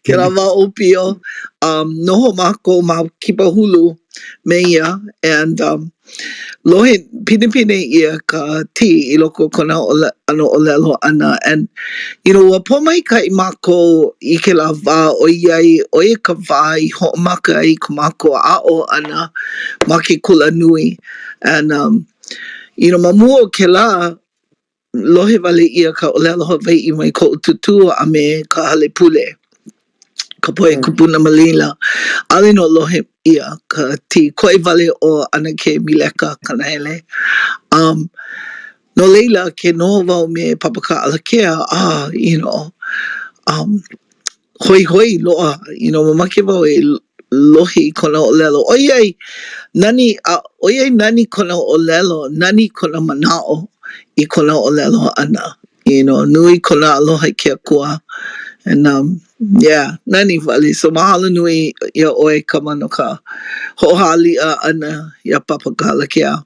Speaker 1: kēlā wā ʻōpio, um, noho mākou ma Kipahulu me ia, and um, lohe pinepine ʻia ka T i loko o kona ʻano ʻōlelo ʻana, and you know, ua pōmaikaʻi mākou i kēlā wā ʻoiai ʻo ia ka wā i hoʻomaka ai ko mākou aʻo ʻana ma ke kula nui. And um, you know, ma mua o kēlā, lohe wale ʻia ka ʻōlelo Hawaiʻi mai koʻu tūtū a me ka hale pule, ka poʻe kupuna ma laila. ʻAʻole nō lohe ʻia ka T. Koe wale ʻo ʻAnakē Mileka Kanahele. Um, no laila, ke noho wau me Papa Kaʻalakea, ah, you know, um, hoihoi loa, you know, mamake wau e lohe i kona ʻōlelo. ʻOiai nani, a ʻoiai nani kona ʻōlelo, nani kona manaʻo i kona ʻōlelo ʻana. You know, nui kona aloha i ke Akua. And um, yeah, nani wale. So mahalo nui iā ʻoe Kama no ka hoʻohāliʻa ʻana iā Papa Kaʻalakea.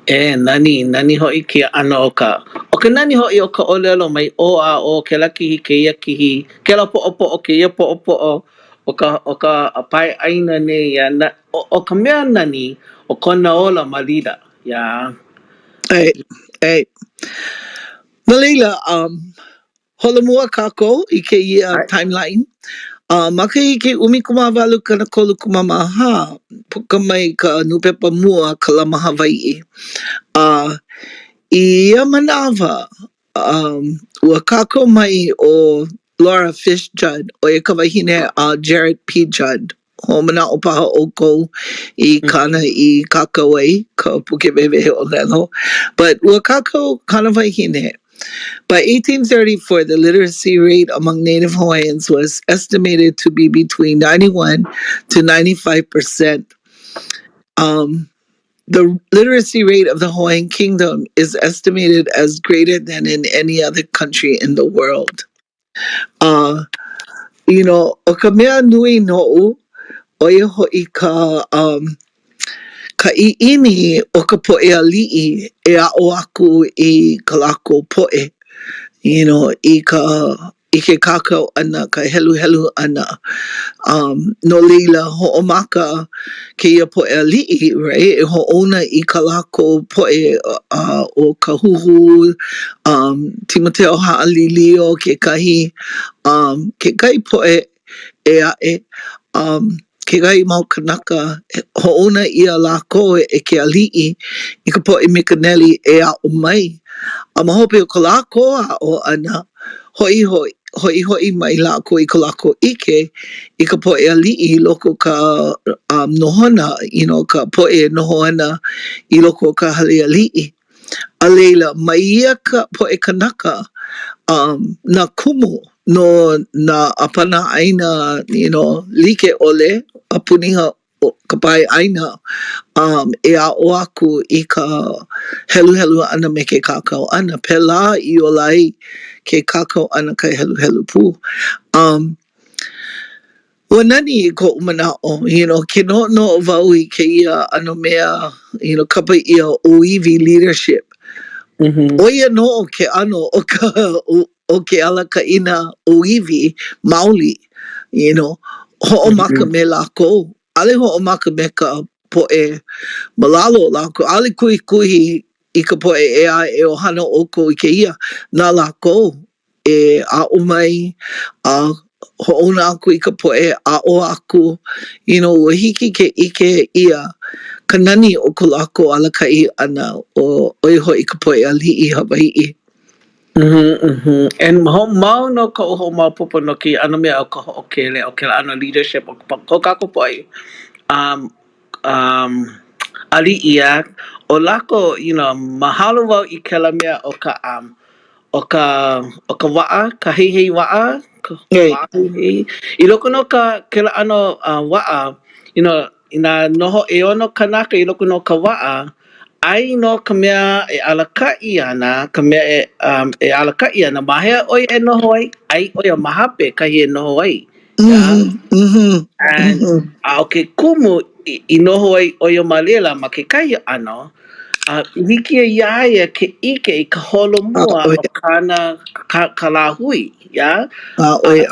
Speaker 5: E, nani, nani hoʻi kēia ʻano o ka, ʻo ka nani hoʻi o ka ʻōlelo mai ʻō a ʻō, kēlā kihi, kēia kihi, kēlā poʻopoʻo, kēia poʻopoʻo o ka, o ka pae ʻāina nei, a na, ʻo, ʻo ka mea nani, ʻo kona ola ma laila, yeah.
Speaker 1: ʻAe, ʻae. No laila, um, Holomua kākou i kēia timeline. Uh, makahiki 1834, puka mai ka nūpepa mua Ka Lama Hawaiʻi. A uh, i ia manawa, um, ua kākau mai ʻo Laura Fish Judd, ʻo ia ka wahine a Gerrit P. Judd. Hoʻomanaʻo paha ʻoukou i kāna i kākau ai, ka puke wehewehe ʻōlelo. But ua kākau kāna wahine. By 1834, the literacy rate among Native Hawaiians was estimated to be between 91 to 95 percent. Um, the literacy rate of the Hawaiian Kingdom is estimated as greater than in any other country in the world. Uh, you know, ʻo ka mea nui noʻu, ʻo ia hoʻi ka um, ka ʻiʻini o ka poʻe aliʻi e aʻo aku i ka lākou poʻe, you know, i ka i ke kākau ʻana, ka heluhelu ʻana. Um, no laila, hoʻomaka kēia poʻe aliʻi, right, e hoʻouna i ka lākou poʻe uh, ʻo Kahuhu, um, Timoteo Haʻalilio kekahi, um, kekahi poʻe ʻē aʻe, um, kekahi mau kanaka, hoʻouna ʻia lākou e ke aliʻi i ka poʻe mikanele e aʻo mai. A ma hope o ko lākou aʻo ʻana, hoʻihoʻi, hoʻihoʻi mai lākou i ko lākou ʻike i ka poʻe aliʻi i loko o ka um, nohona, you know, ka poʻe e noho ana i loko o ka hale aliʻi. A laila, mai ia ka poʻe kanaka, um, nā kumu no nā ʻāpana ʻāina, you know, like ʻole a puni ka pae ʻāina, um, e aʻo aku i ka heluhelu ʻana me ke kākau ʻana. Pēlā i ola ai ke kākau ʻana ka heluhelu pū. Um, Ua nani i koʻu manaʻo, you know, ke noʻonoʻo wau i kēia ʻano mea, you know, kapa ʻia ʻōiwi leadership. ʻO ia nō ke ʻano o ka o ke alakaʻina ʻōiwi maoli, you know, hoʻomaka me lākou. ʻAʻole hoʻomaka me ka poʻe ma lalo o lākou. ʻAʻole kuhikuhi i ka poʻe ʻē aʻe e hana ʻoukou i kēia. Na lākou e aʻo mai a hoʻouna aku i ka poʻe aʻo aku, you know, ua hiki ke ʻike ʻia ka nani o ko lākou alakaʻi ʻana, ʻo ʻo ia hoʻi ka poʻe aliʻi Hawaiʻi.
Speaker 5: Mm-hmm, mm-hmm. And hoʻomau nō koʻu hoʻomaopopo no kēia ʻano mea o ka hoʻokele, o kēlā ʻano leadership o ko kākou poʻe um, um, aliʻi, a ʻo lākou, you know, mahalo wau i kēlā mea o ka, um, o ka, o ka waʻa, ka heihei waʻa, ka waʻa heihei. I loko nō ka, kēlā ʻano uh, waʻa, you know, inā noho ʻeono kanaka i loko nō ka waʻa, ai nō ka mea e alakaʻi ana, ka mea e, um, e alakaʻi ana, ma hea ʻo ia e noho ai? Ai ʻo ia ma hape kahi e noho ai. Yeah.
Speaker 1: Mm-hmm, mm-hmm,
Speaker 5: And,
Speaker 1: mm-hmm.
Speaker 5: a ʻo ke kumu i, i noho ai ʻo ia ma laila ma kekahi ʻano, a hiki iā ia ke ʻike i ka holomua
Speaker 1: ʻO
Speaker 5: o
Speaker 1: ia.
Speaker 5: kāna, ka, ka lāhui, yeah?
Speaker 1: ʻO ia.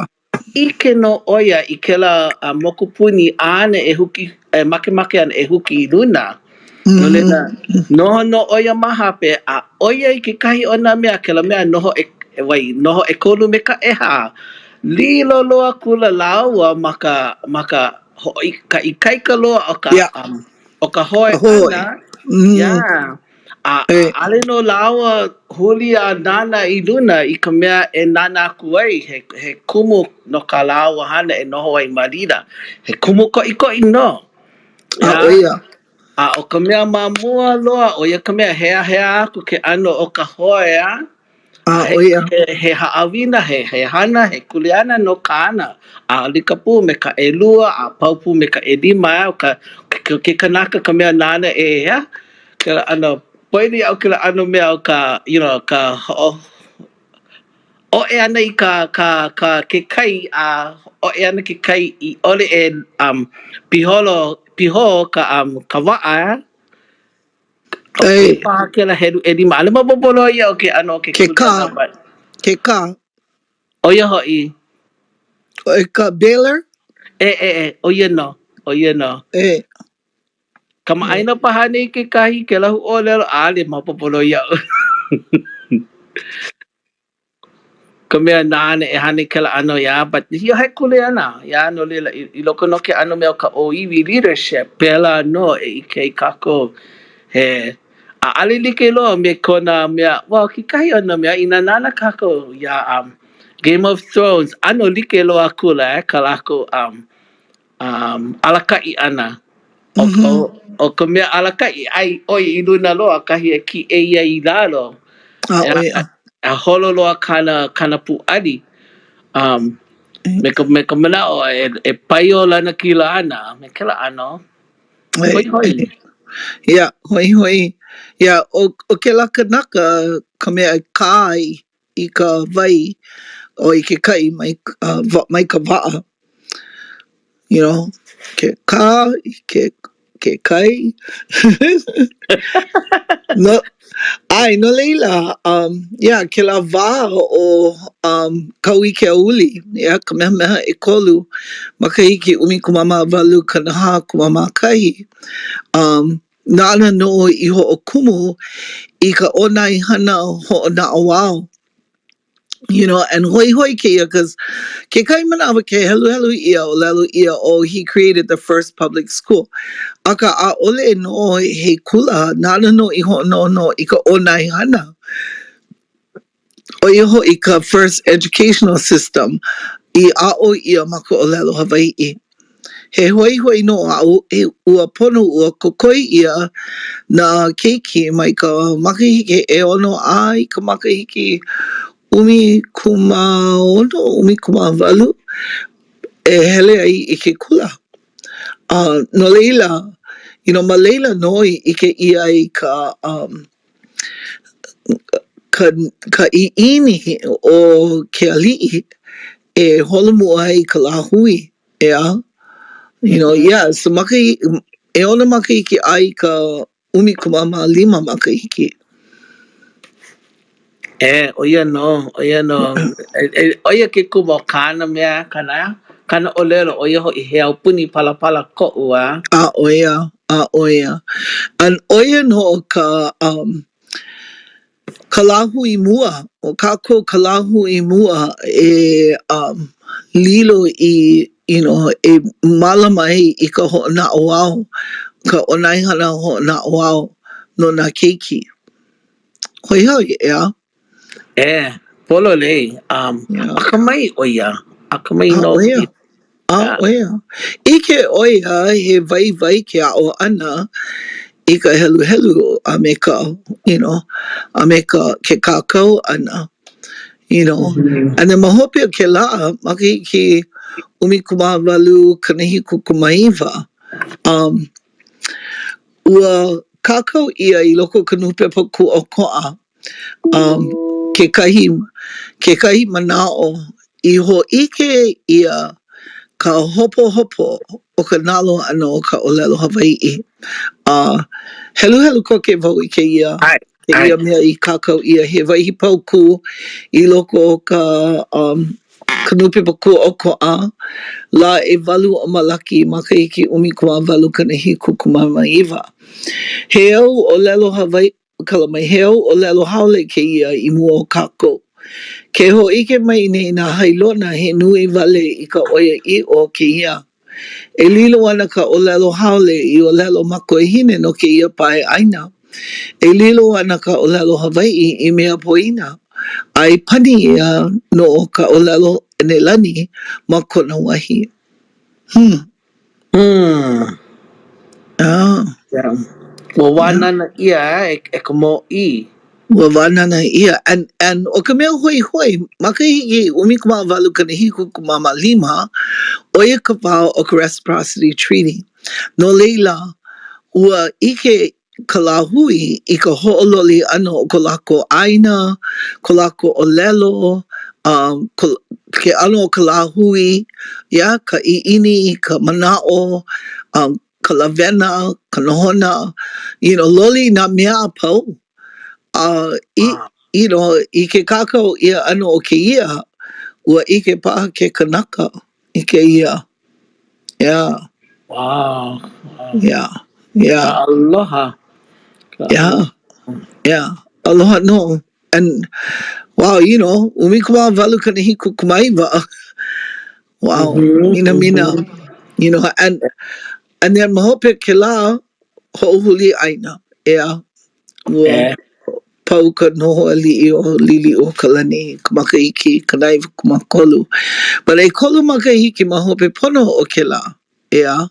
Speaker 5: ʻike nō ʻo ia i kēlā mokupuni āna e huki, e makemake ana e huki i luna. No laila, noho nō ʻo ia ma hape, a ʻo ia i kekahi o nā mea, kēlā mea noho e, wai, noho ʻekolu me ka ʻehā, lilo loa akula lāua ma ka, ma ka, hoʻi, ka ikaika loa o ka,
Speaker 1: Yeah.
Speaker 5: um, o ka hoe
Speaker 1: Ka hoe.
Speaker 5: ʻana.
Speaker 1: Mm.
Speaker 5: Yeah. A
Speaker 1: E.
Speaker 5: ʻaʻole nō lāua huli a nānā i luna i ka mea e nānā aku ai, he, he kumu no kā lāua hana e noho ai ma laila. He kumu koʻikoʻi nō.
Speaker 1: A ʻo ia.
Speaker 5: A ʻo ka mea ma mua loa, ʻo ia ka mea heahea aku ke ʻano o ka hoe, a?
Speaker 1: A ʻo ia.
Speaker 5: He, he haʻawina, he, he hana, he kuleana nō kāna. A like pū me ka ʻelua, a pau pū me ka ʻelima, ʻo ka, ke, ke kanaka ka mea nāna e, ea, kēlā ʻano, poina iaʻu kēlā ʻano mea o ka, you know, ka hoʻo, ʻoʻe ʻana i ka, ka, ka, ke kai, a ʻoʻe ana ke kai i ʻole e um, piholo, pihō ka, um, ka waʻa, ea.
Speaker 1: Ei.
Speaker 5: ʻO paha kēlā helu ʻelima. ʻAʻole maopopo loa iaʻu ke ʻano o ke
Speaker 1: Ke kā.
Speaker 5: kuleana, but
Speaker 1: Ke kā.
Speaker 5: ʻo ia hoʻi.
Speaker 1: ʻO ka bailer?
Speaker 5: E, e, e, ʻo ia nō, ʻo ia nō.
Speaker 1: E.
Speaker 5: Kamaʻāina paha nei kekahi kēlā huaʻōlelo, ʻaʻole maopopo loa iaʻu. Ka mea nāna e hana i kēlā ʻano, yeah, but he he kuleana, yeah, no laila, i, i loko nō ke ʻano mea o ka ʻōiwi leadership, pēlā nō e ʻike ai kākou, he, ʻaʻole like loa me kona mea, well, kekahi o nā mea, inā nānā kākou iā um, Game of Thrones, ʻano like loa akula eh, kā lākou um, um, alakaʻi ʻana. ʻO, mm -hmm. ʻo, ʻo ka mea alakaʻi, ai ʻo ia i luna loa, kahi e kiʻei ai i lalo.
Speaker 1: A, ʻo ia.
Speaker 5: A holo loa kāna, kāna pūʻali. Um, me ka, me ka manaʻo e, e paio lanakila ana, me kēlā ʻano. Hoihoi.
Speaker 1: Yeah, hoihoi. Yeah, ʻo, ʻo kēlā kanaka ka mea e kā ai i ka wai o i ke kai mai, uh, mai ka waʻa. You know, ke kā i ke, ke kai. no, ʻae, no laila, um, yeah, kēlā wā o um, Kauikeaouli, yeah, Kamehameha ʻEkolu, makahiki 18 41, um, Nāna nō i hoʻokumu i ka ʻōnaehana hoʻonaʻauao. You know, and hoihoi kēia cause kekahi manawa ke heluhelu ʻia, ʻōlelo ʻia, oh, he created the first public school. Akā, ʻaʻole nō he kula, nāna nō i hoʻonohonoho i ka ʻōnaehana. ʻO ia hoʻi ka first educational system i aʻo ʻia ma ka ʻōlelo Hawaiʻi. He hoihoi nō a ua pono ua kokoi ʻia nā keiki mai ka makahiki ʻeono a i ka makahiki 16, 18 e hele ai i ke kula. A no laila, you know, ma laila nō i ʻike ʻia ai ka um, ka, ka ʻiʻini o ke aliʻi e holomua ai ka lāhui, ʻeā? You know, yeah, so maka, ʻeono makahiki a i ka 15 makahiki.
Speaker 5: E, ʻo ia nō, ʻo ia nō. E, e, ʻo ia ke kumu o kāna mea, kāna, kāna ʻōlelo, ʻo ia hoʻi he aupuni palapala koʻu, a?
Speaker 1: A ʻo ia, a ʻo ia. And ʻo ia nō ka, um, ka lāhui mua, ʻo kākou ka lāhui mua e, um. lilo i, you know, e mālama ai i ka hoʻonaʻauao, ka ʻōnaehana hoʻonaʻauao no nā keiki. Hoihoi, ʻeā?
Speaker 5: ʻE, pololei. Um,
Speaker 1: Yeah.
Speaker 5: akamai ʻo ia. Akamai
Speaker 1: A
Speaker 5: nō
Speaker 1: ʻo ia.
Speaker 5: hoʻi.
Speaker 1: A
Speaker 5: Yeah.
Speaker 1: ʻo ia. ʻIke ʻo ia he waiwai ke aʻo ʻana i ka heluhelu a me ka, you know, a me ka ke kākau ʻana, you know. And then ma hope o kēlā, makahiki 1879, um, ua kākau ʻia i loko o ka nūpepa Kūʻokoʻa um, kekahi, kekahi manaʻo i hōʻike ʻia ka hopohopo o ka nalo ʻana o ka ʻōlelo Hawaiʻi. A heluhelu koke wau i kēia
Speaker 5: ʻAe,
Speaker 1: kēia
Speaker 5: ʻae.
Speaker 1: mea i kākau ʻia he wahi paukū i loko o ka um, ka nūpepa Kūʻokoʻa lā ʻewalu o Malaki makahiki 1879. He au ʻōlelo Hawaiʻi kala mai, he au ʻōlelo haole kēia i mua o kākou. Ke hōʻike mai nei nā hailona he nui wale i ka ʻoiaʻiʻo o kēia. E lilo ana ka ʻōlelo haole i ʻōlelo makuahine no kēia pae ʻāina. E lilo ana ka ʻōlelo Hawaiʻi i mea poina, a e pani ʻia nō ka ʻōlelo ʻEnelani ma kona wahi. Hmm.
Speaker 5: Hmm.
Speaker 1: Ah.
Speaker 5: Yeah. Ua wānana ʻia eh, e, e ka mōʻī.
Speaker 1: Ua wānana ʻia. And, and ʻo ka mea hoihoi, makahiki 1875, ʻo ia ka wā o ka Reciprocity Treaty. No laila, ua ʻike ka lāhui i ka hoʻololi ʻana o ko lākou ʻāina, ko lākou ʻōlelo, um, ko, ke ʻano o ka lāhui, yeah, ka ʻiʻini, ka manaʻo, um, ka lawena, ka nohona, you know, loli nā mea a pau. A i, you know, i ke kākau ʻia ʻana o kēia, ua ʻike paha ke kanaka i kēia. Yeah.
Speaker 5: Wow. wow.
Speaker 1: Yeah. Yeah.
Speaker 5: Aloha.
Speaker 1: Yeah. Yeah. Aloha nō. And wow, you know, 1879. Wow.
Speaker 5: Mhm,
Speaker 1: Minamina.
Speaker 5: mhm.
Speaker 1: You know, and and then ma hope kēlā, hoʻohuli ʻāina. ʻEā. Ua
Speaker 5: ʻE.
Speaker 1: pau ka noho aliʻi o Liliʻuokalani i ka makahiki 93. But ʻekolu makahiki ma hope pono o kēlā, ʻeā,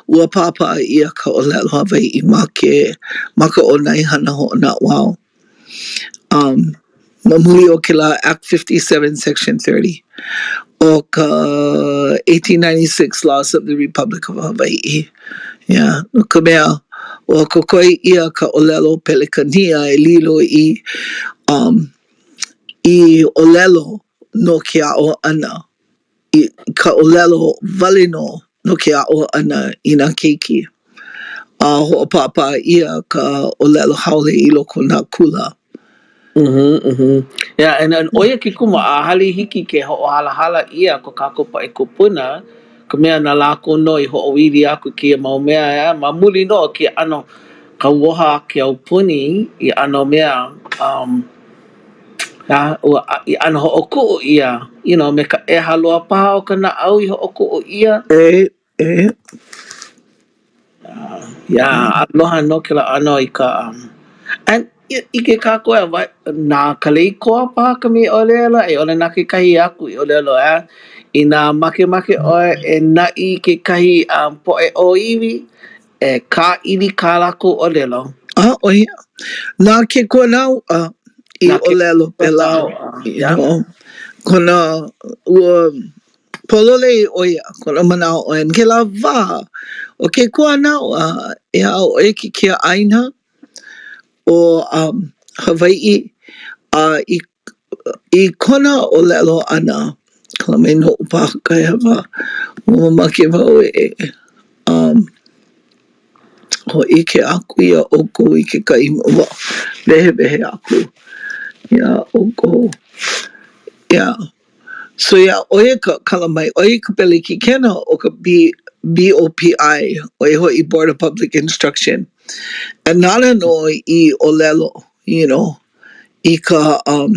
Speaker 1: ua pāpā ʻia ka ʻōlelo Hawaiʻi ma ke ma ka ʻōnaehana hoʻonaʻauao. Um, ma muli o kēlā Act 57 Section 30 o ka 1896 Laws of the Republic of Hawaiʻi. Yeah, no ka mea, ua kokoi ʻia ka ʻōlelo Pelekania e lilo i um, i ʻōlelo no ke aʻo ʻana. I ka ʻōlelo wale nō no ke aʻo ʻana i nā keiki. A hoʻopāpā ʻia ka ʻōlelo haole i loko o nā kula.
Speaker 5: Mhm, mhm. Yeah, and, and ʻo ia ke kumu, ʻaʻole i hiki ke hoʻohalahala ʻia ko kākou poʻe kūpuna, ka mea na lākou nō i hoʻoili aku kēia mau mea, eh, ma muli nō o kēia ʻano kauoha a ke aupuni i ʻano mea, um, a, ua, i ʻano hoʻokuʻu ʻia, you know, me ka ʻeha loa paha o ka naʻau i hoʻokuʻu ʻia.
Speaker 1: ʻE, ʻe.
Speaker 5: Yeah, aloha nō kēlā ʻano i ka um, and ʻike kākou e wa- na Kaleikoa paha ka mea i ʻōlelo a i ʻole na kekahi aku i ʻōlelo eh? Inā makemake ʻoe e naʻi i kekahi um, poʻe ʻōiwi, e kāʻili kā lākou ʻōlelo.
Speaker 1: A, ʻo ia. Na Kekuanaoa i
Speaker 5: Na ke
Speaker 1: ʻōlelo pēlā.
Speaker 5: kuanaua,
Speaker 1: You
Speaker 5: yeah.
Speaker 1: know, kona, ua pololei ʻo ia, kona manaʻo. And kēlā wā, ʻo Kekuanaoa, ʻeā, ʻo ia ke kiaʻāina o um, Hawaiʻi, a i, i kona ʻōlelo ʻana, kala mai noʻu paha ka hewa, ua mamake wau e um, hōʻike aku iā ʻoukou i kekahi mau wehewehe aku iā ʻoukou. Yeah. So yeah, ʻo ia ka kala mai, ʻo ia ka pelekikena o ka B, BOPI, ʻo ia hoʻi Board of Public Instruction. And nāna nō i ʻōlelo, you know, i ka um,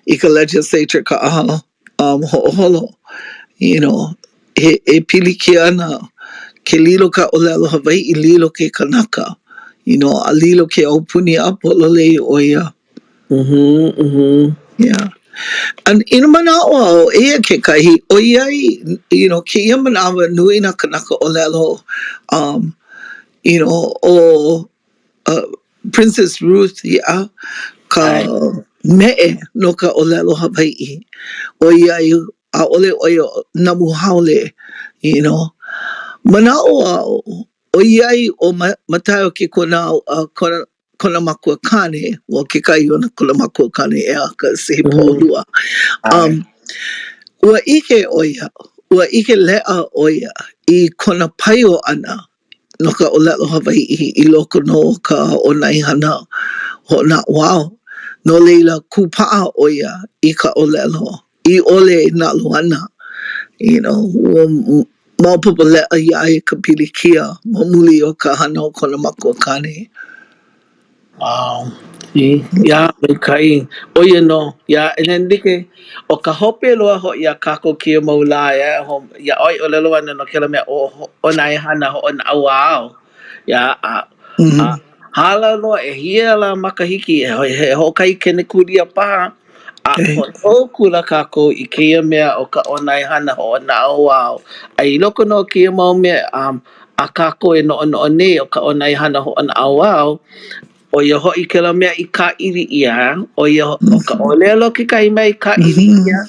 Speaker 1: i ka legislature ka ʻaha um, hoʻoholo. You know, he, e pilikia ana ke lilo ka ʻōlelo Hawaiʻi, lilo ke kanaka. You know, a lilo ke aupuni a pololei ʻo ia.
Speaker 5: Mm-hmm, mm-hmm.
Speaker 1: Yeah. And inā manaʻo au, eia kekahi, ʻoiai, you know, kēia manawa nui nā kanaka ʻōlelo um, you know, ʻo uh, Princess Ruth, yeah, ka meʻe no ka ʻōlelo Hawaiʻi. ʻOiai, ʻaʻole ʻo ia namu haole, you know. Manaʻo au, ʻoiai ʻo Mataio Kekona uh, kona, kona makua kāne, well, kekahi o kona makua kāne, ʻeā, 'cause he poʻolua. Um, ua ʻike ʻo ia, ua ʻike leʻa ʻo ia i kona paio ʻana no ka ʻōlelo Hawaiʻi i loko nō o ka ʻōnaehana hoʻonaʻauao. No laila, kūpaʻa ʻo ia i ka ʻōlelo i ʻole e nalo ana. You know, ua maopopo leʻa iā ia ka pilikia ma muli o ka hana o kona makuakāne.
Speaker 5: Wow. See? Yeah, maikaʻi. ʻO ia nō. Yeah, and then like, ʻo ka hope loa hoʻi a kākou kēia mau lā, yeah, iā ʻoe e ʻōlelo ana no kēlā mea ʻo ʻōnaehana hoʻonaʻauao. Yeah, a, mm-hmm. a hala loa ʻehia lā makahiki, he hoʻokahi kenekulia paha, a hoʻi hou kula kākou i kēia mea o ka ʻōnaehana hoʻonaʻauao. A i loko nō o kēia mau mea um, a kākou e noʻonoʻo nei o ka ʻōnaehana hoʻonaʻauao, ʻo ia hoʻi kēlā mea i kāʻili ʻia, ʻo ia ʻo ka ʻōlelo kekahi mea i kāʻili ʻia,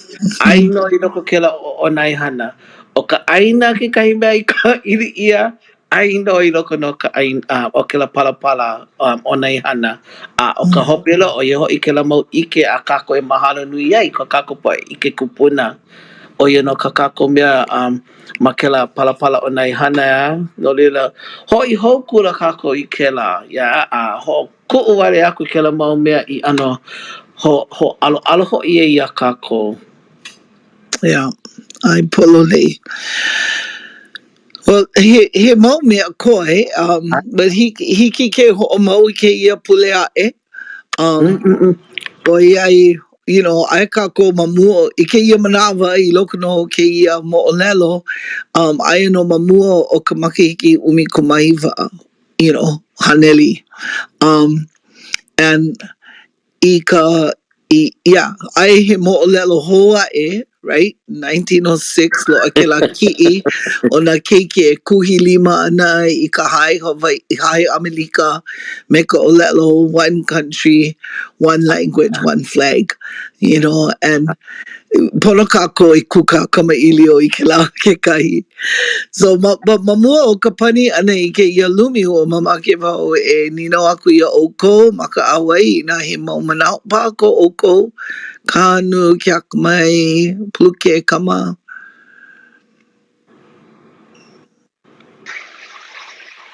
Speaker 5: ai nō i loko kēlā ʻōnaehana. ʻO ka ʻāina kekahi mea i kāʻili ʻia, ai nō i loko no ka ʻāina, o kēlā palapala um, ʻōnaehana. A ʻo ka hope loa, ʻo ia hoʻi kēlā mau ʻike a kākou e mahalo nui ai, ko kākou poʻe ʻike kupuna. ʻO ia nō kā kākou mea um, ma kēlā palapala ʻōnaehana, no laila, hoʻi hou kula kākou i kēlā, yeah, a hoʻokuʻu wale aku i kēlā mau mea i ʻano ho, hōʻaloʻalo hoʻi ai iā kākou.
Speaker 1: Yeah, ʻae pololei. Well, he, he mau mea koe, um, but hiki ke hoʻomau i kēia pule aʻe. Um, mm -mm -mm. ʻOiai, you know, aia kākou ma mua i kēia manawa i loko nō o kēia moʻolelo, um, aia nō ma mua o ka makahiki 19, you know, haneli. Um, and i ka, i, yeah, aia he moʻolelo hou aʻe, right? 1906, loaʻa kēlā kiʻi o nā keiki e kuhi lima ana i ka hae Hawaiʻi, hae ʻAmelika me ka ʻōlelo one country, one language, one flag, you know, and pono kākou e kūkā kamaʻilio i kēlā kekahi. So, ma, ma, ma mua o ka pani ʻana i kēia lumi, ua mamake wau e nīnau aku iā ʻoukou ma ka ʻauwai inā he mau manaʻo paha ko ʻoukou Kahanu, Keakamai, Puluke, Kama.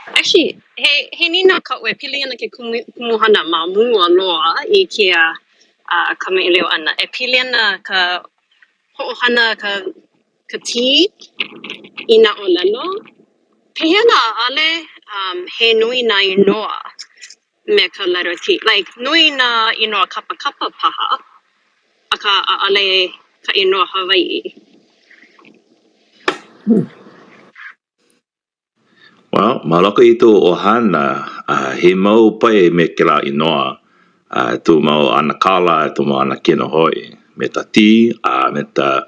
Speaker 7: Actually, he, he nīnau kaʻu e pili ana ke kumu, kumuhana ma mua loa i kēia uh, kamaʻilio ʻana. E pili ana ka hoʻohana ka, ka T i nā ʻōlelo. Pehea lā ʻaʻole um, he nui nā inoa me ka letter T. Like, nui nā inoa kapakapa paha, akā ʻaʻole ka inoa Hawaiʻi.
Speaker 3: Well, ma loko i tou ʻohana, uh, he mau poʻe me kēlā inoa, uh, tou mau ʻanakala, tou mau ʻanakē nō hoʻi, me ka T a me ka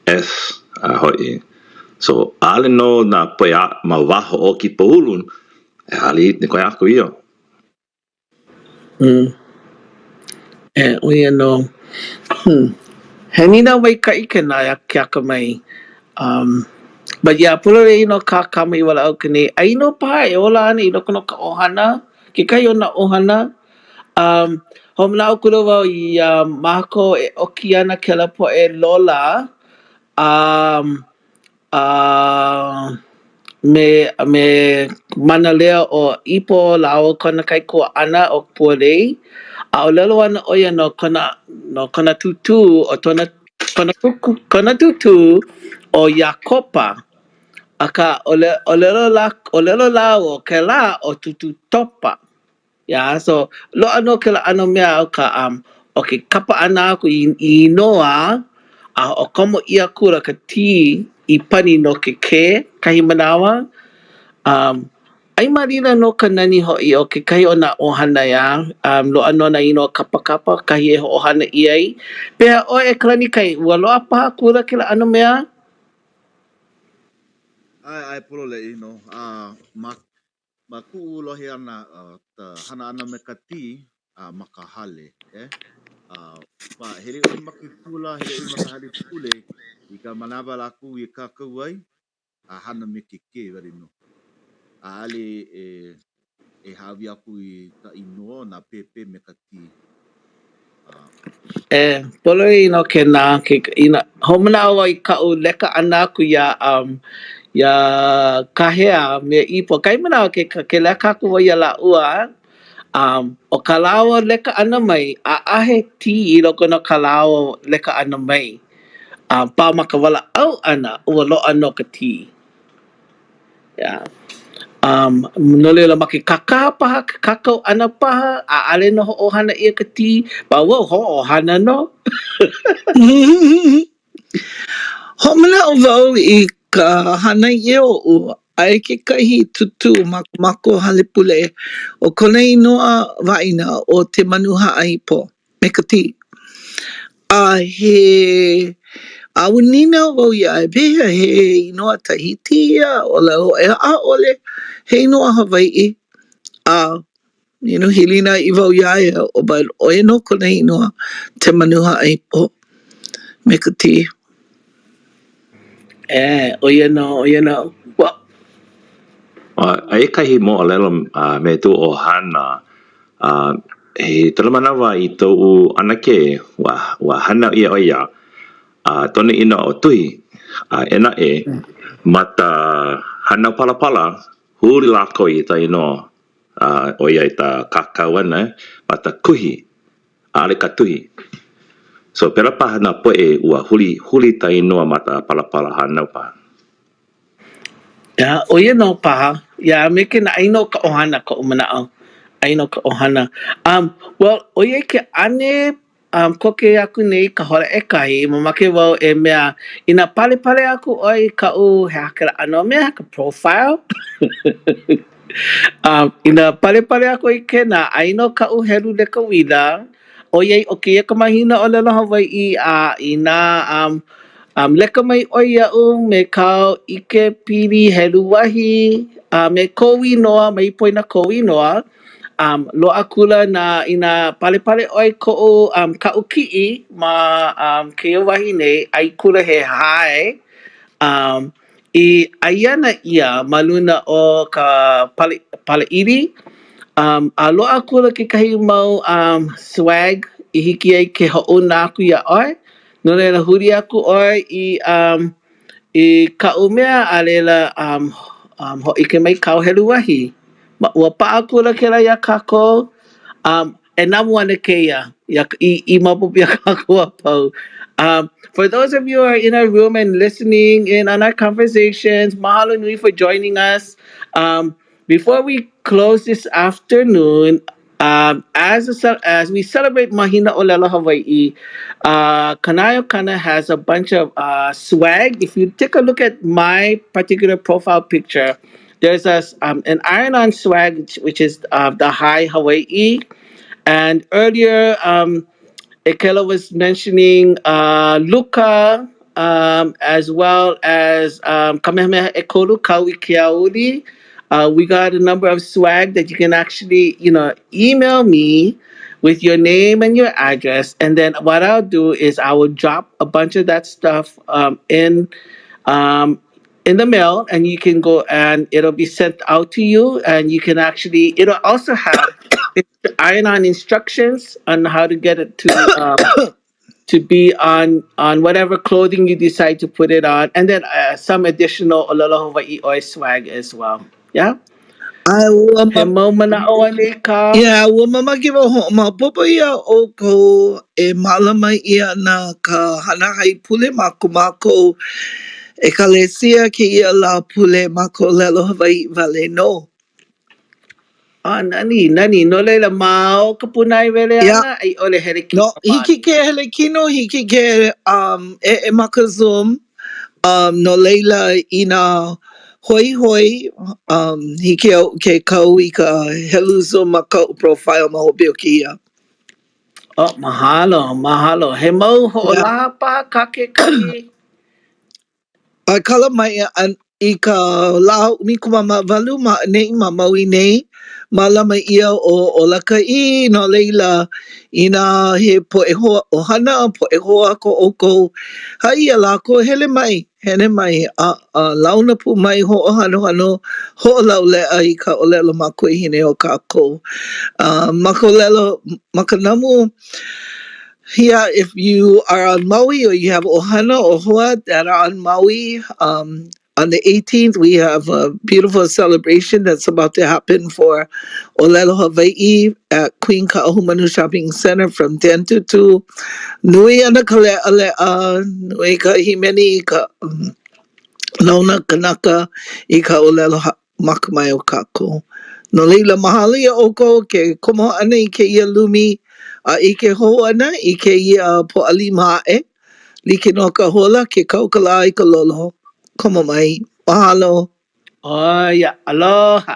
Speaker 3: S uh, hoʻi. So, ʻaʻole nō nā poʻe ma waho o Kīpahulu, ʻaʻole i koe aku ia.
Speaker 5: Mm. E, ʻo ia nō. Hmm. He nīnau maikaʻi kēnā e Keakamai. Um, but yeah, pololei nō kā Kamaiwaleʻau nei. Ai nō paha e ola ana i loko no ka ʻohana, kekahi o nā ʻohana. Um, hoʻomanaʻo kula wau iā mākou e ʻoki ana kēlā poʻe lola. Um, A me me mānaleo ʻo Ipo lāua kona kaikuaʻana ʻo Pualei, a ʻōlelo ana ʻo ia no kona no kona tūtū ʻo tona kona kona tūtū ʻo Iakopa. Akā ʻōlelo ʻōlelo lāua kēlā ʻo Tūtū Topa. Yeah, so loaʻa nō kēlā ʻano mea o ka um, o ke kapa ʻana aku i, i inoa a hoʻokomo ʻia akula ka T. i pani no ke kē kahi manawa. Um, ai ma laila nō ka nani hoʻi o kekahi o nā ʻohana, ʻeā? Um, loaʻa nō nā inoa kapakapa kahi e hoʻohana ʻia ai. Pehea ʻoe e Kalanikai, ua loaʻa paha kula kēlā ʻano mea?
Speaker 8: ʻAe, ʻae pololei nō. A ma, ma kuʻu lohe ʻana, ka hana ʻana me ka tī, a ma ka hale, eh? A ma, hele ʻoe ma ke kula, hele ʻoe ma ka hale pule, i ka manawa lākou i kākau ai, a hana me ke kē wale nō. ʻAʻole e, e hāʻawi aku i ka inoa o nā pēpē me ka tī.
Speaker 5: E, pololei nō kēnā, ke, inā, hoʻomanaʻo wau i kaʻu leka ʻana aku iā, um, iā Kahea me Ipo. Kahi manawa ke, ke leka aku wau iā lāua, um, ʻo kā lāua leka ʻana mai, ʻaʻahe tī i loko no kā lāua leka ʻana mai. Um, pā ma ka walaʻau ʻana, ua loaʻa nō ka tī. Yeah. Um, no laila, ma ke kakaha paha, ke kākau ʻana paha, ʻaʻale nō hoʻohana ʻia ka tī, but wau hoʻohana nō.
Speaker 1: Hoʻomanaʻo wau i ka hānai ʻia oʻu, aia kekahi tūtū ma ko mākou hale pule, ʻo kona inoa waena ʻo Te Manuhāʻaipō me ka T. A he, a ua nīnau wau iā ia, pehea he inoa Tahiti ia? ʻŌlelo ʻo ia, ʻaʻole, he inoa Hawaiʻi. A, you know, hilinaʻi wau iā ia, but ʻo ia nō kona inoa, Te Manuhāʻaipō me ka T.
Speaker 5: ʻAe, ʻo ia nō, ʻo ia nō. Ua.
Speaker 3: Aia kahi moʻolelo me tou ʻohana, a i kona manawa i tou ʻanakē, ua, ua hānau ʻia ʻo ia, a kona inoa ʻo Tuhi, a eia naʻe, ma ka hānau palapala, huli lākou i ka inoa, a ʻoiai ka kākau ʻana ma ka Kuhi, ʻaʻole ka Tuhi. So, pēlā paha nā poʻe ua huli, huli ka inoa ma ka palapala hānau paha.
Speaker 5: Yeah, ʻo ia nō paha. Yeah, me kēnā, ʻai nō ka ʻohana koʻu manaʻo. ʻAi nō ka ʻohana. Um, well, ʻoiai ke ʻane um, koke aku nei ka hora ʻekahi, mamake wau e mea, inā palepale aku ʻoe i kaʻu, he aha kēlā ʻano mea, ka profile? um, inā palepale aku ʻoe i kēnā, aia nō kaʻu helu leka uila, ʻoiai ʻo kēia ka mahina ʻōlelo Hawaiʻi a inā um, um, leka mai ʻoe iaʻu me kāu ʻikepili helu wahi a me kou inoa, mai poina kou inoa, um, loaʻa kula nā inā palepale ʻoe koʻu um, kaʻu kiʻi ma um, kēia wahi nei, ʻai kula he hae, um, i ʻāiana ʻia ma luna o ka pale, paleʻili, um, a loaʻa akula kekahi mau um, swag i hiki ai ke hoʻouna aku iā ʻoe. No laila, huli aku ʻoe i, um, i kaʻu mea, a laila, um, um, hōʻike mai kāu helu wahi. Ma, ua paʻa akula kēlā iā kākou. Um, E namu ana kēia i, i maopopo iā kākou a pau. Um, for those of you who are in our room and listening in on our conversations, mahalo nui for joining us. Um, before we close this afternoon, um, as, a, as we celebrate Mahina Olelo Hawaii, uh, Kanaeokana has a bunch of uh, swag. If you take a look at my particular profile picture, there's a, um, an iron-on swag, which is uh, the High Hawaii. And earlier, um, Ekela was mentioning uh, Luka, um, as well as um, Kamehameha Ekolu, Kauikeaouli. Uh, we got a number of swag that you can actually, you know, email me with your name and your address. And then what I'll do is I will drop a bunch of that stuff um, in um, in the mail and you can go and it'll be sent out to you and you can actually it'll also have iron-on instructions on how to get it to um, to be on on whatever clothing you decide to put it on and then uh, some additional Olelo Hawaii Oi swag as well yeah
Speaker 1: A ua
Speaker 5: He mau manaʻo anei kā?
Speaker 1: Yeah, ua mamake wau hoʻomaopopo iā ʻoukou e mālama ʻia ana ka hana haipule ma ko mākou ʻekalesia kēia Lāpule ma ka ʻōlelo Hawaiʻi wale nō.
Speaker 5: Ah, nani, nani. No laila, ma o ka pūnaewele
Speaker 1: Yeah.
Speaker 5: ʻana, a i ʻole hele kino
Speaker 1: No, hiki
Speaker 5: wale?
Speaker 1: ke hele kino, hiki ke um, eʻe ma ka Zoom. Um, no laila, inā hoihoi, um, hiki iaʻu ke kau i ka helu Zoom ma kaʻu profile ma hope o kēia.
Speaker 5: Oh, mahalo, mahalo. He mau hoʻolaha paha kā kekahi?
Speaker 1: A kala mai i ka lā 18 ma ʻaneʻi ma Maui nei, mālama ʻia ʻo Ola Ka ʻĪ, no laila, inā he poʻe hoa ʻohana, poʻe hoa ko ʻoukou, haʻi iā lākou, hele mai, hele mai, a, a launa pū mai, hoʻohanohano, hoʻolauleʻa i ka ʻōlelo makuahine o kākou. A ma ka ʻōlelo, ma ka namu, Yeah, if you are on Maui or you have ʻohana or hoa that are on Maui, um, on the 18th, we have a beautiful celebration that's about to happen for ʻŌlelo Hawaiʻi at Queen Kaʻahumanu Shopping Center from 10 to 2. Nui ana ka leʻaleʻa, nui ka hīmeni, ka um, launa kanaka i ka ʻōlelo makamae o kākou. No laila, mahalo iā ʻoukou ke komo ʻana i kēia lumi a ʻike hou ʻana i kēia Pōʻalima aʻe. Like nō ka hola, ke kau ka lā i ka lolo. Komo mai. Mahalo.
Speaker 5: ʻO ia. Aloha.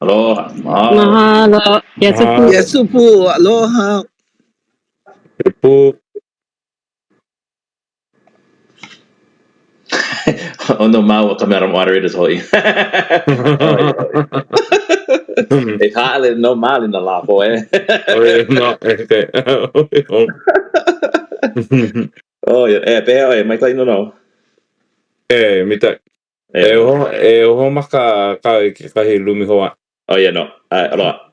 Speaker 3: Aloha. Mahalo.
Speaker 7: Mahalo. Iesu pū.
Speaker 1: Iesu pū. Aloha.
Speaker 6: E pū.
Speaker 3: ʻO no māua ka mea moderators hoʻi. E haʻalele no maoli na lākou, e. Oh, e, pehea ʻoe, maikaʻi nō nō.
Speaker 6: E, maikaʻi. E, ho, e hoʻomaka kāua i kekahi lumi hou aʻe.
Speaker 3: ʻO ia nō. ʻAe, aloha.